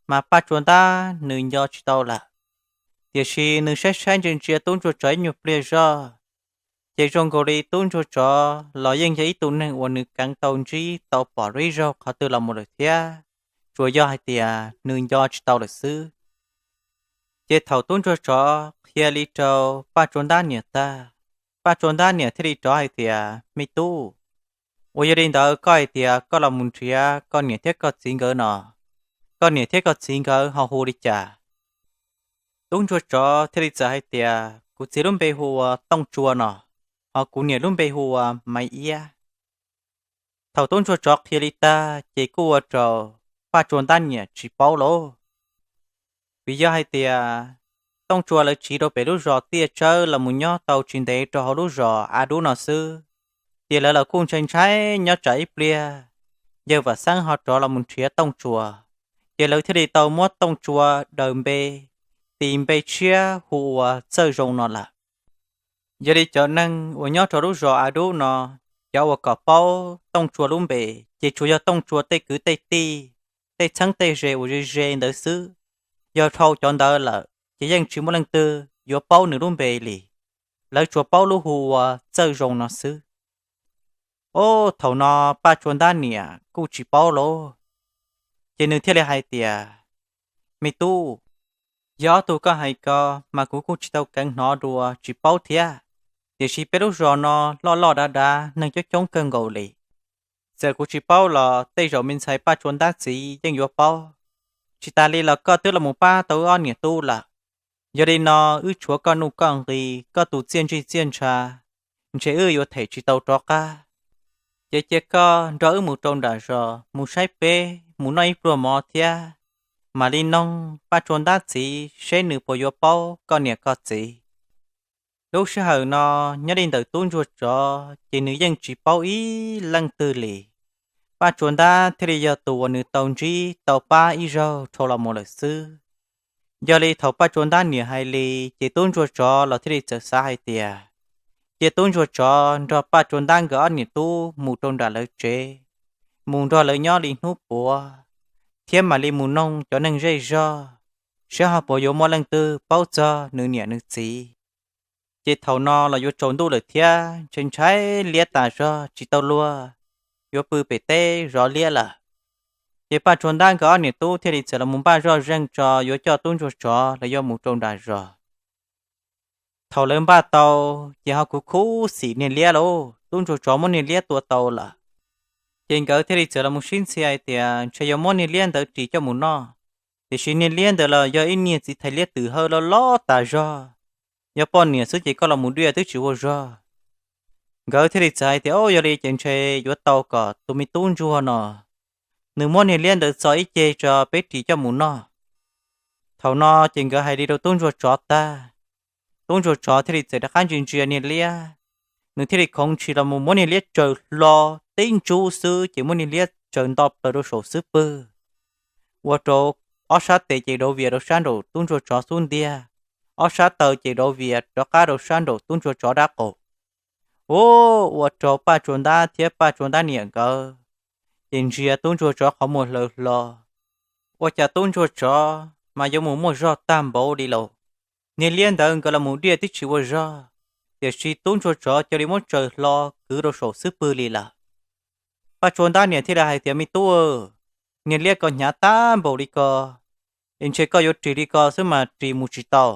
mas Paj Tsua Ntab nws nco tsis tau lawm. Tiam sis nws saib saib ntsia ntsia tub ntsuag tsov ib nyuag pliag zog, Ces zoo nkaus li tub ntsuag tsov los yeej yog ib tug neeg uas nws keev tau ntsib tau pom dua ib zaug qhov twg los mus lawm thiab, tsuas yog hais tias nws nco tsis tau lawm xwb. Ces thaum tub ntsuag tsov qhia li rau Paj Tsua Ntab niam tag, Paj Tsua Ntab niam thiaj li rov hais tias, Me tub, uas yog li ntawd koj hais tias koj los mus nrhiav koj niam thiab koj txiv nkawd no, koj niam thiab koj txiv nkawd ho hu li cas? Tub ntsuag tsov thiaj li txawm hais tias, Kuv txiv lub npe hu ua Tooj Tsua no, ho kuv niam lub npe hu ua Maiv Iab. Thaum tub ntsuag tsov qhia li tag ces kuj ua rau Paj Tsua Ntab niam tsis paub lauj. Vim yog hais tias Tooj Tsua lawv tsiv rau pem lub zos Tiaj Tsawb los mus nyob tau tsis ntev rau hauv lub zos A Dub no xwb, ces lawv los kuj ntshai ntshai nyob tsam ib pliag yawg Vam Xeeb ho rov los mus nrhiav Tooj Tsua, ces lawv thiaj li tau muab Tooj Tsua daws npe, tis npe tshiab hu ua Txawj Zoo no lawm. Yog li cov neeg uas nyob rau lub zos A Dub no, cov uas kom paub Tooj Tsua lub npe ces tsuas yog Tooj Tsua tej kwv tej tij, tej txheeb tej ze uas ze ze ntawd xwb. Yog dhau cov ntawd lawm ces yeej tsis muaj leej twg yuav paub nws lub npe li, lawv tsuas paub lub hu ua Txawj Zoo no xwb. Ob, thaum no Paj Tsua Ntab niam kuj tsis paub lauj, ces nws thiaj li hais tias, Me tub, yog ob tug koj hais ko mas kuv kuj tsis tau keev hnov dua tsis paub thiab, tiam sis peb lub zos no loj loj dav dav neeg coob coob kawg nkaus li. Txawm kuv tsis paub los tej zaum me ntxhais Paj Tsua Ntab txiv yeej yuav paub. Tsis tas li los koj twb los mus pab tau wb ob niam tub lawm. Yog li no wb tshuav koj nuj koj nqi, koj tus txiaj ntsig txiaj ntsha, ntshe wb yuav them tsis tau rov qab. Ces cia koj nrog wb mus rau nram zos mus saib peb, mus noj ib pluag mov thiab mam li noog Paj Tsua Ntab txiv seb nws puas yuav paub koj niam koj txiv. Lub sij hawm no nyob li ntawm tub ntsuag tsov ces nws yeej tsis paub ib leej twg li. Paj Tsua Ntab thiaj li yog tus uas nws tau ntsib tau pab ib zaug dhau los mus lawm xwb. Yog li thaum Paj Tsua Ntab niam hais li ces tub ntsuag tsov los thiaj li txawm xav hais tias, cia tub ntsuag tsov nrog Paj Tsua Ntab nkawd ob niam tub mus rau nram lawv tsev, mus nrog lawv nyob li hnub puav, thiab mam li mus noog cov neeg zej zog seb ho puas yuav muaj leej twg paub txog nws niam nws txiv. Ces thaum no los yuav tsaus ntuj lawm thiab ntshai ntshai liab tas zog tsis tau luag, yuav pw pem teb zov liab lawm. Ces Paj Tsua Ntab nkawd ob niam tub thiaj li txawm los mus npaj zoj zeeg tso yuav coj tub ntsuag tsov lawv yuav mus rau nram zos. Thaum lawv npaj tau, ces ho kuv khuv xim niag liab lauj, tub ntsuag tsov muab niag liab tua tau lawm. Ces nkawd thiaj li txawm los mus sib ntxhi hais tias ntshe yuav muab niag liab ntawd ris coj mus noj, tiam sis niag liab ntawd los yog ib niag txiv thais liab twm hawj loj loj tas zog, yog poj niam xwb ces koj los mus diaj twb tsis ua zog. Nkawd thiaj li txawm hais tias, Au, yog li ces ntshe yuav tau kom tus me tub ntsuag no nws muab niag liab ntawd txo ib ceg tso peb ris coj mus noj. Thaum no ces nkawd hais li rau tub ntsuag tsov tag, tub ntsuag tsov thiaj li txawm rov qab ntsia ntsia niag liab, nws thiaj li khoov ntshis los mus muab niag liab tsaws hlo tib ntsub xwb ces muab niag liab tsaws nto plaws rau saum xub pwg, ua rau ob sab tes ces dov vias rau sab nraum tub ntsuag tsov xub ntiag, ob sab taw ces dov vias rov qab rau sab nraum tub ntsuag tsov dab qaum. Ua, ua rau Paj Tsua Ntab thiab Paj Tsua Ntab niam nkawd ces ntsia tub ntsuag tsov qhov muag hlaws hlo. Ua cas tub ntsuag tsov mas yuav mus muaj zog tag npaum li lauj? Niag liab ntawd nkawd los mus diaj tib tsis ua zog, tiam sis tub ntsuag tsov cia li muab tsaws hlo kwv rau saum xub pwg li lawm. Paj Tsua Ntab niam thiaj li hais tias, Me tub, niag liab ko hnyav tag npaum li ko, es ntshe koj yuav ris li ko xwb mas ris mus tsis tau,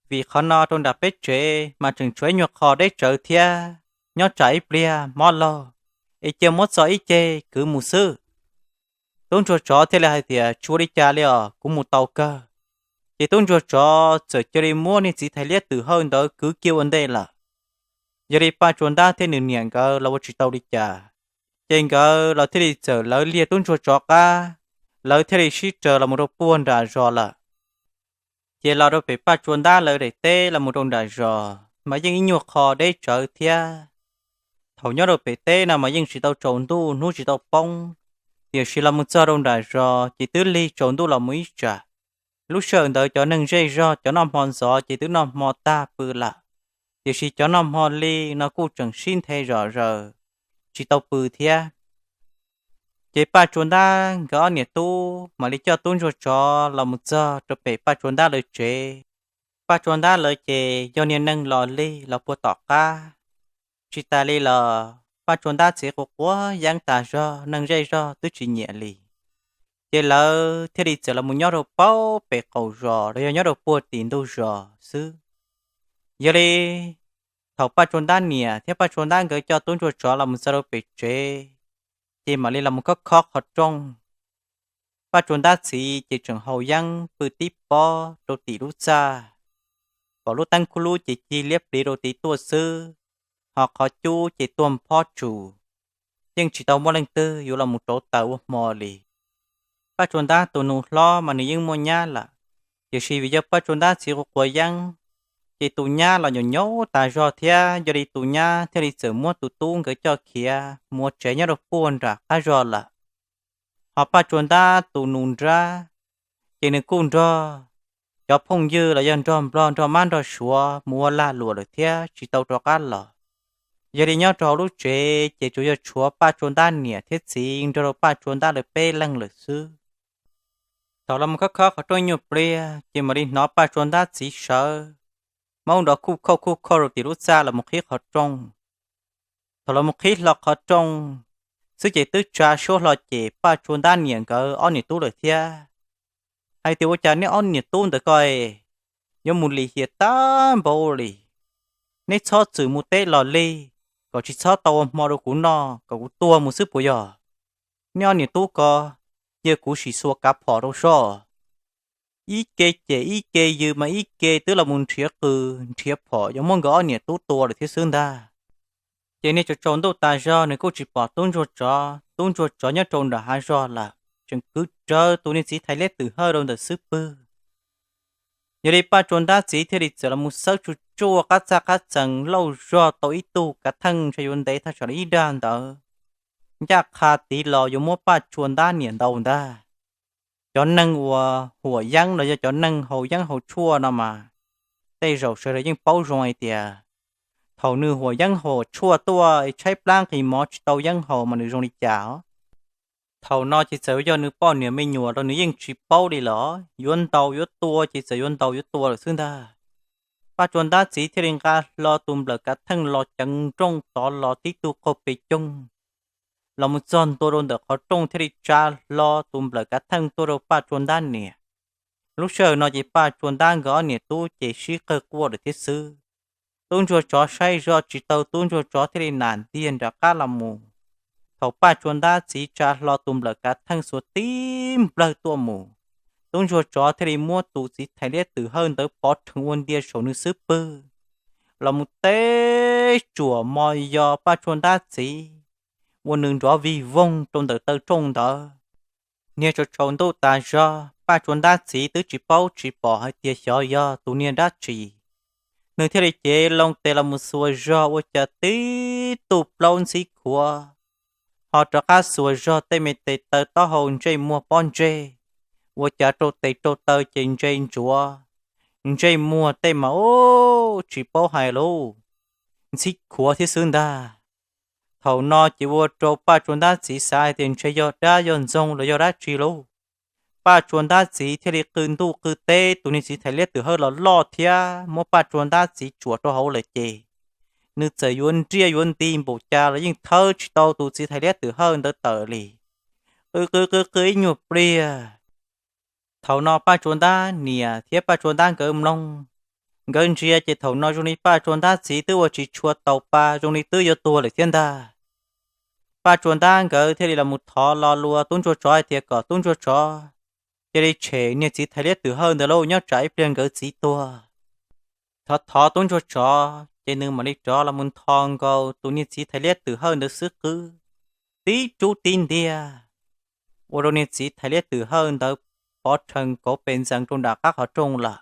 vim qhov no rau nram peb tsev mas tseem tshuav ib nyuag qho deb tsawv thiab, nyob tsam ib pliag mob laug, es cia muab txo ib ceg kwv mus xwb. Tub ntsuag tsov thiaj li hais tias, Tsis ua li cas li os, kuv mus tau kawg. Ces tub ntsuag tsov txawm cia li muab niag txiv thais liab twm hawj ntawd kwv kiag ua ntej lawm. Yog li Paj Tsua Ntab thiab nws niam nkawd los ua tsis tau li cas, ces nkawd los thiaj li txawm lawv liag tub ntsuag tsov qab, lawv thiaj li sib raws los mus rau puag nram zos lawm. Ces los rau pem Paj Tsua Ntab lawv daim teb los mus rau nram zos mas yeej ib nyuag qho deb tsawv thiab. Thaum nyob rau pem teb no mas yeej tsis tau tsaus ntuj hnub tsis tau poob, tiam sis los mus txog rau nram zos ces twb lig tsaus ntuj los mus ib tsam. Lub sij hawm ntawd cov neeg zej zog cov noj hmo ntxov ces twb noj hmo tag pw lawm, tiam sis cov noj hmo li no kuj tseem sib nthe zom zaws, tsis tau pw thiab. Ces Paj Tsua Ntab nkawd ob niam tub mam li coj tub ntsuag tsov los mus txog rau pem Paj Tsua Ntab lawv tsev. Paj Tsua Ntab lawv ces yog niag neeg los lig los puag tom qab, Tsis tas li los Paj Tsua Ntab txiv quav quav yeeb tas zog, neeg zej zog twb tsis nyiam li. Ces lawv thiaj li txawm los mus nyob rau pem qaum zos los yog nyob rau puag tim ntug zos xwb. Yog li thaum Paj Tsua Ntab niam thiab Paj Tsua Ntab nkawd coj tub ntsuag tsov los mus txog rau pem tsev, ces mam li los mus khob khob qhov rooj. Paj Tsua Ntab txiv ces tseem haus yeeb pw tib pob rau tim lub txaj, pom lub teeb khuj lub ces cig liab pliv rau tid tuaj xwb, ho qhov cub ces tuag phob tsuas, yeej tsis tau muaj leej twg yuav los mus rauv taws ua hmo li. Paj Tsua Ntab tus nus hlob mas nws yeej muaj nyab lawm, tiam sis vim yog Paj Tsua Ntab txiv quav quav yeeb, ces tus nyab los nyaum nyaum tas zog thiab, yog li tus nyab thiaj li txawm muab tus tub nkawd coj khiav mus ua tsev nyob rau puag nram qab zos lawm. Ho Paj Tsua Ntab tus nus nrab, ces nws kuj nrog cov phooj ywg los yog nrog nplog nrog mab nrog suav mus ua lag luam lawm thiab tsis tau rov qab los. Yog li nyob rau hauv lub tsev ces tsuas yog tshuav Paj Tsua Ntab niam thiab txiv nrog rau Paj Tsua Ntab lawv peb leeg lawm xwb. Thaum los mus khob khob qhov rooj nyuag pliag ces mam li hnov Paj Tsua Ntab txiv sawv, Hmoob nrov khuj khauj khuj khauj rau tim lub txaj los mus qhib qhov rooj. Thaum los mus qhib hlo qhov rooj xwb ces twb tsa suab hlo ces Paj Tsua Ntab niam nkawd ob niam tub lawm thiab. Hais tias, Ua cas neb ob niam tub ntawd ko yuav mus lim hiam tag npaum li? Neb txhob txwm mus teb los li, kom tsis txhob tau ua hmo rau kuv noj kom kuv tuag mus xwb puas yog? Neb ob niam tub ko, cia kuv sim xuas kav phom rau soj. Ib ke cem ib ke yws mas ib ke twb los mus nrhiav qws nrhiav phom yuav muab nkawd ob niam tub tua lawm thiab xwb ntag. Ces niag tsaus tsaus ntuj tas zog nws kuj tsis pom tub ntsuag tsov, tub ntsuag tsov nyob rau nram hav zog lawm, tseem kwv rawv tus niag txiv thais liab twm hawj rau ntawm xub pwg. Yog li Paj Tsua Ntab txiv thiaj li txawm los mus xawb tsuj tsuaj qab txaj qab txees lauj zog tau ib tug kav theej ntshe yuav ntev thaj tsam li ib dag ntawd, ncaj qha tiv los yuav muab Paj Tsua Ntab niam ntaus ntag. Cov neeg uas huam yeeb los yog cov neeg haus yeeb haus tshuaj no mas, tej zaum sawv daws yeej paub zoo hais tias, thaum nws huam yeeb huam tshuaj tuaj tshaib plab nqhis mov tsis tau yeeb haus mas nws zoo li cas os. Thaum no ces txawm yog nws poj niam me nyuam los nws yeej tsis paub li los yuav ntaus yuav tua ces txawm yuav ntaus yuav tua lawm xwb ntag. Paj Tsua Ntab txiv thiaj li nqa hlo tus nplawm kav theej los ceev nrooj tod los tib tug qaug pes coog los mus txog ntua rau ntawm qhov rooj thiaj li tsa hlo tus nplawm kav theej tuaj rau Paj Tsua Ntab niam. Lub sij hawm no ces Paj Tsua Ntab nkawd ob niam tub ces sib qawg quaj lawm thiab xwb. Tub ntsuag tsov saib zoj tsis tau, tub ntsuag tsov thiaj li nam ntiag nram qab los mus. Thaum Paj Tsua Ntab txiv tsa hlo tus nplawm kav theej xuas tib nplawg tuaj mus, tub ntsuag tsov thiaj li muab tus txiv thais liab twm hawj ntawd pov rhees ua ntia saum nws xub pwg los mus teb tsuam mos yos Paj Tsua Ntab txiv, ua nws nrov vig voog rau ntawm taw rooj ntawd. Niag tsaus tsaus ntuj tas zog, Paj Tsua Ntab txiv twb tsis paub tsis pom hais tias xyov yog tus niag dab tsi. Nws thiaj li cev loo tes los mus xuas zog ua cas tib tug plaub ntxhib khuav, ho rov qab xuas zog tej me tes taw taub hau ntsej muag pob ntseg, ua cas rau tes rau taw ces ntsej ntsuav, ntsej muag tej mas ub tsis paub hais lauj, ntxhib khuav thiab xwb ntag. Thaum no ces ua rau Paj Tsua Ntab txiv xav hais tias ntshe yog dab yog ntxoog los yog dab tsi lauj. Paj Tsua Ntab txiv thiaj li qw ntuj qw teb tus niag txiv thais liab twm hawj los loj thiab muab Paj Tsua Ntab txiv tsuam rau hauv lawm ces nws txawm yuav nriaj yuav nti npaum cas los yeej thawb tsis tau tus txiv thais liab twm hawj ntawd tawm li. Qw qw qw qw ib nyuag pliag, thaum no Paj Tsua Ntab niam thiab Paj Tsua Ntab nkawd mloog, nkawd ntsia ces thaum no zoo li Paj Tsua Ntab txiv twb ua tsis tshua taus pa, zoo li twb yuav tuag lawm thiab ntag. Paj Tsua Ntab nkawd thiaj li los mus thov lo lua tub ntsuag tsov hais tias kom tub ntsuag tsov cia li tshem niag txiv thais liab twm hawj ntawd lauj, nyob tsam ib pliag nkawd txiv tuag. Thov thov tub ntsuag tsov ces nws mam li rov los mus ntho nkaus tus niag txiv thais liab twm hawj ntawd xub qwb tib rub tib ntiag, ua rau niag txiv thais liab twm hawj ntawd pov rhees kauv pes ntxeev rau nram qab qhov rooj lawm.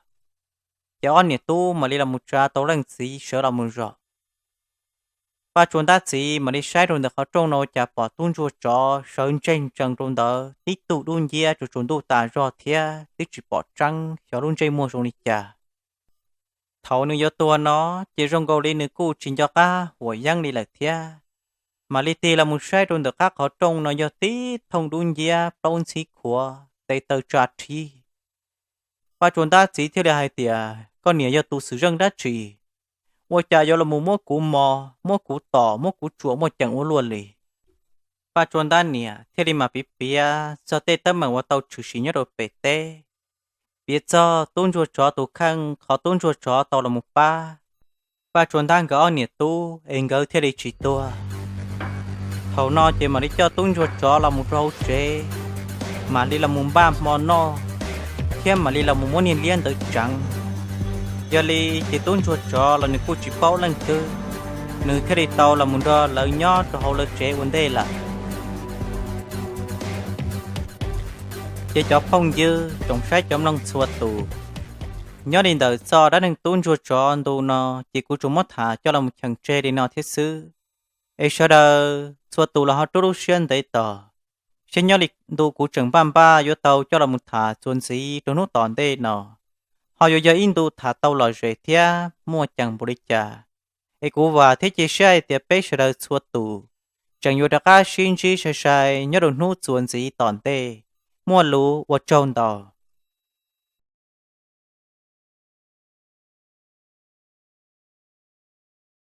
Ces ob niam tub mam li los mus tsa tau leej txiv sawv los mus zom. Paj Tsua Ntab txiv mam li saib rau ntawm qhov rooj no ua cas pom tub ntsuag tsov sawv ntseg ntsees rau ntawd tib tug dub nciab tsuas tsaus ntuj tas zog thiab twb tsis pom tseeb xyov lub ntsej muag zoo li cas. Thaum nws yuav tuag no ces zoo nkaus li nws kuj tsis nco qab huam yeeb li lawm thiab. Mam li tig los mus saib rau ntawm qab qhov rooj no yog tib thooj dub nciab plaub ntxhib khuav tes taw tsa rhib. Paj Tsua Ntab txiv thiaj li hais tias, Koj niam yog tus xwm zeej dab tsi? ua cas yuav los mus muab kuv mos, muab kuv tom, muab kuv tsuam muaj ceem ua luaj li. Paj Tsua Ntab niam thiaj li mam piav piav txog tej teeb meem uas tau tshwm sim nyob rau pem teb, piav txog tub ntsuag tsov tus kheej, qhov tub ntsuag tsov tau los mus pab Paj Tsua Ntab nkawd ob niam tub es nkawd thiaj li tsis tuag. Thaum no ces mam li coj tub ntsuag tsov los mus rau hauv tsev, mam li los mus npaj hmo noj, thiab mam li los mus muab niag liab ntawd tseev. Yog li ces tub ntsuag tsov los nws kuj tsis paub leej twg, nws thiaj li tau los mus nrog lawv nyob rau hauv lawv tsev ua ntej lawm. Ces cov phooj ywg tsoom saib cov mloog txhua tus, nyob li ntawm txoj dab neeg tub ntsuag tsov ntu no ces kuv tsuas muab tham coj los mus cheem tseg li no thiab xwb. Es sawv daws txhua tus los ho rub lub siab ntev tos, saib nyob li ntu kuv tseem npaj npaj yuav tau coj los mus tham txuas ntxiv rau hnub tom ntej no, ho yuav yog ib ntu tham tau lom zem thiab muaj ceem npaum li cas. Es kuv vam thiab cia siab hais tias peb sawv daws txhua tus tseem yuav rov qab sib ntsib sai sai nyob rau hnub txuas ntxiv tom ntej. Muaj lus ua tsaug ntau.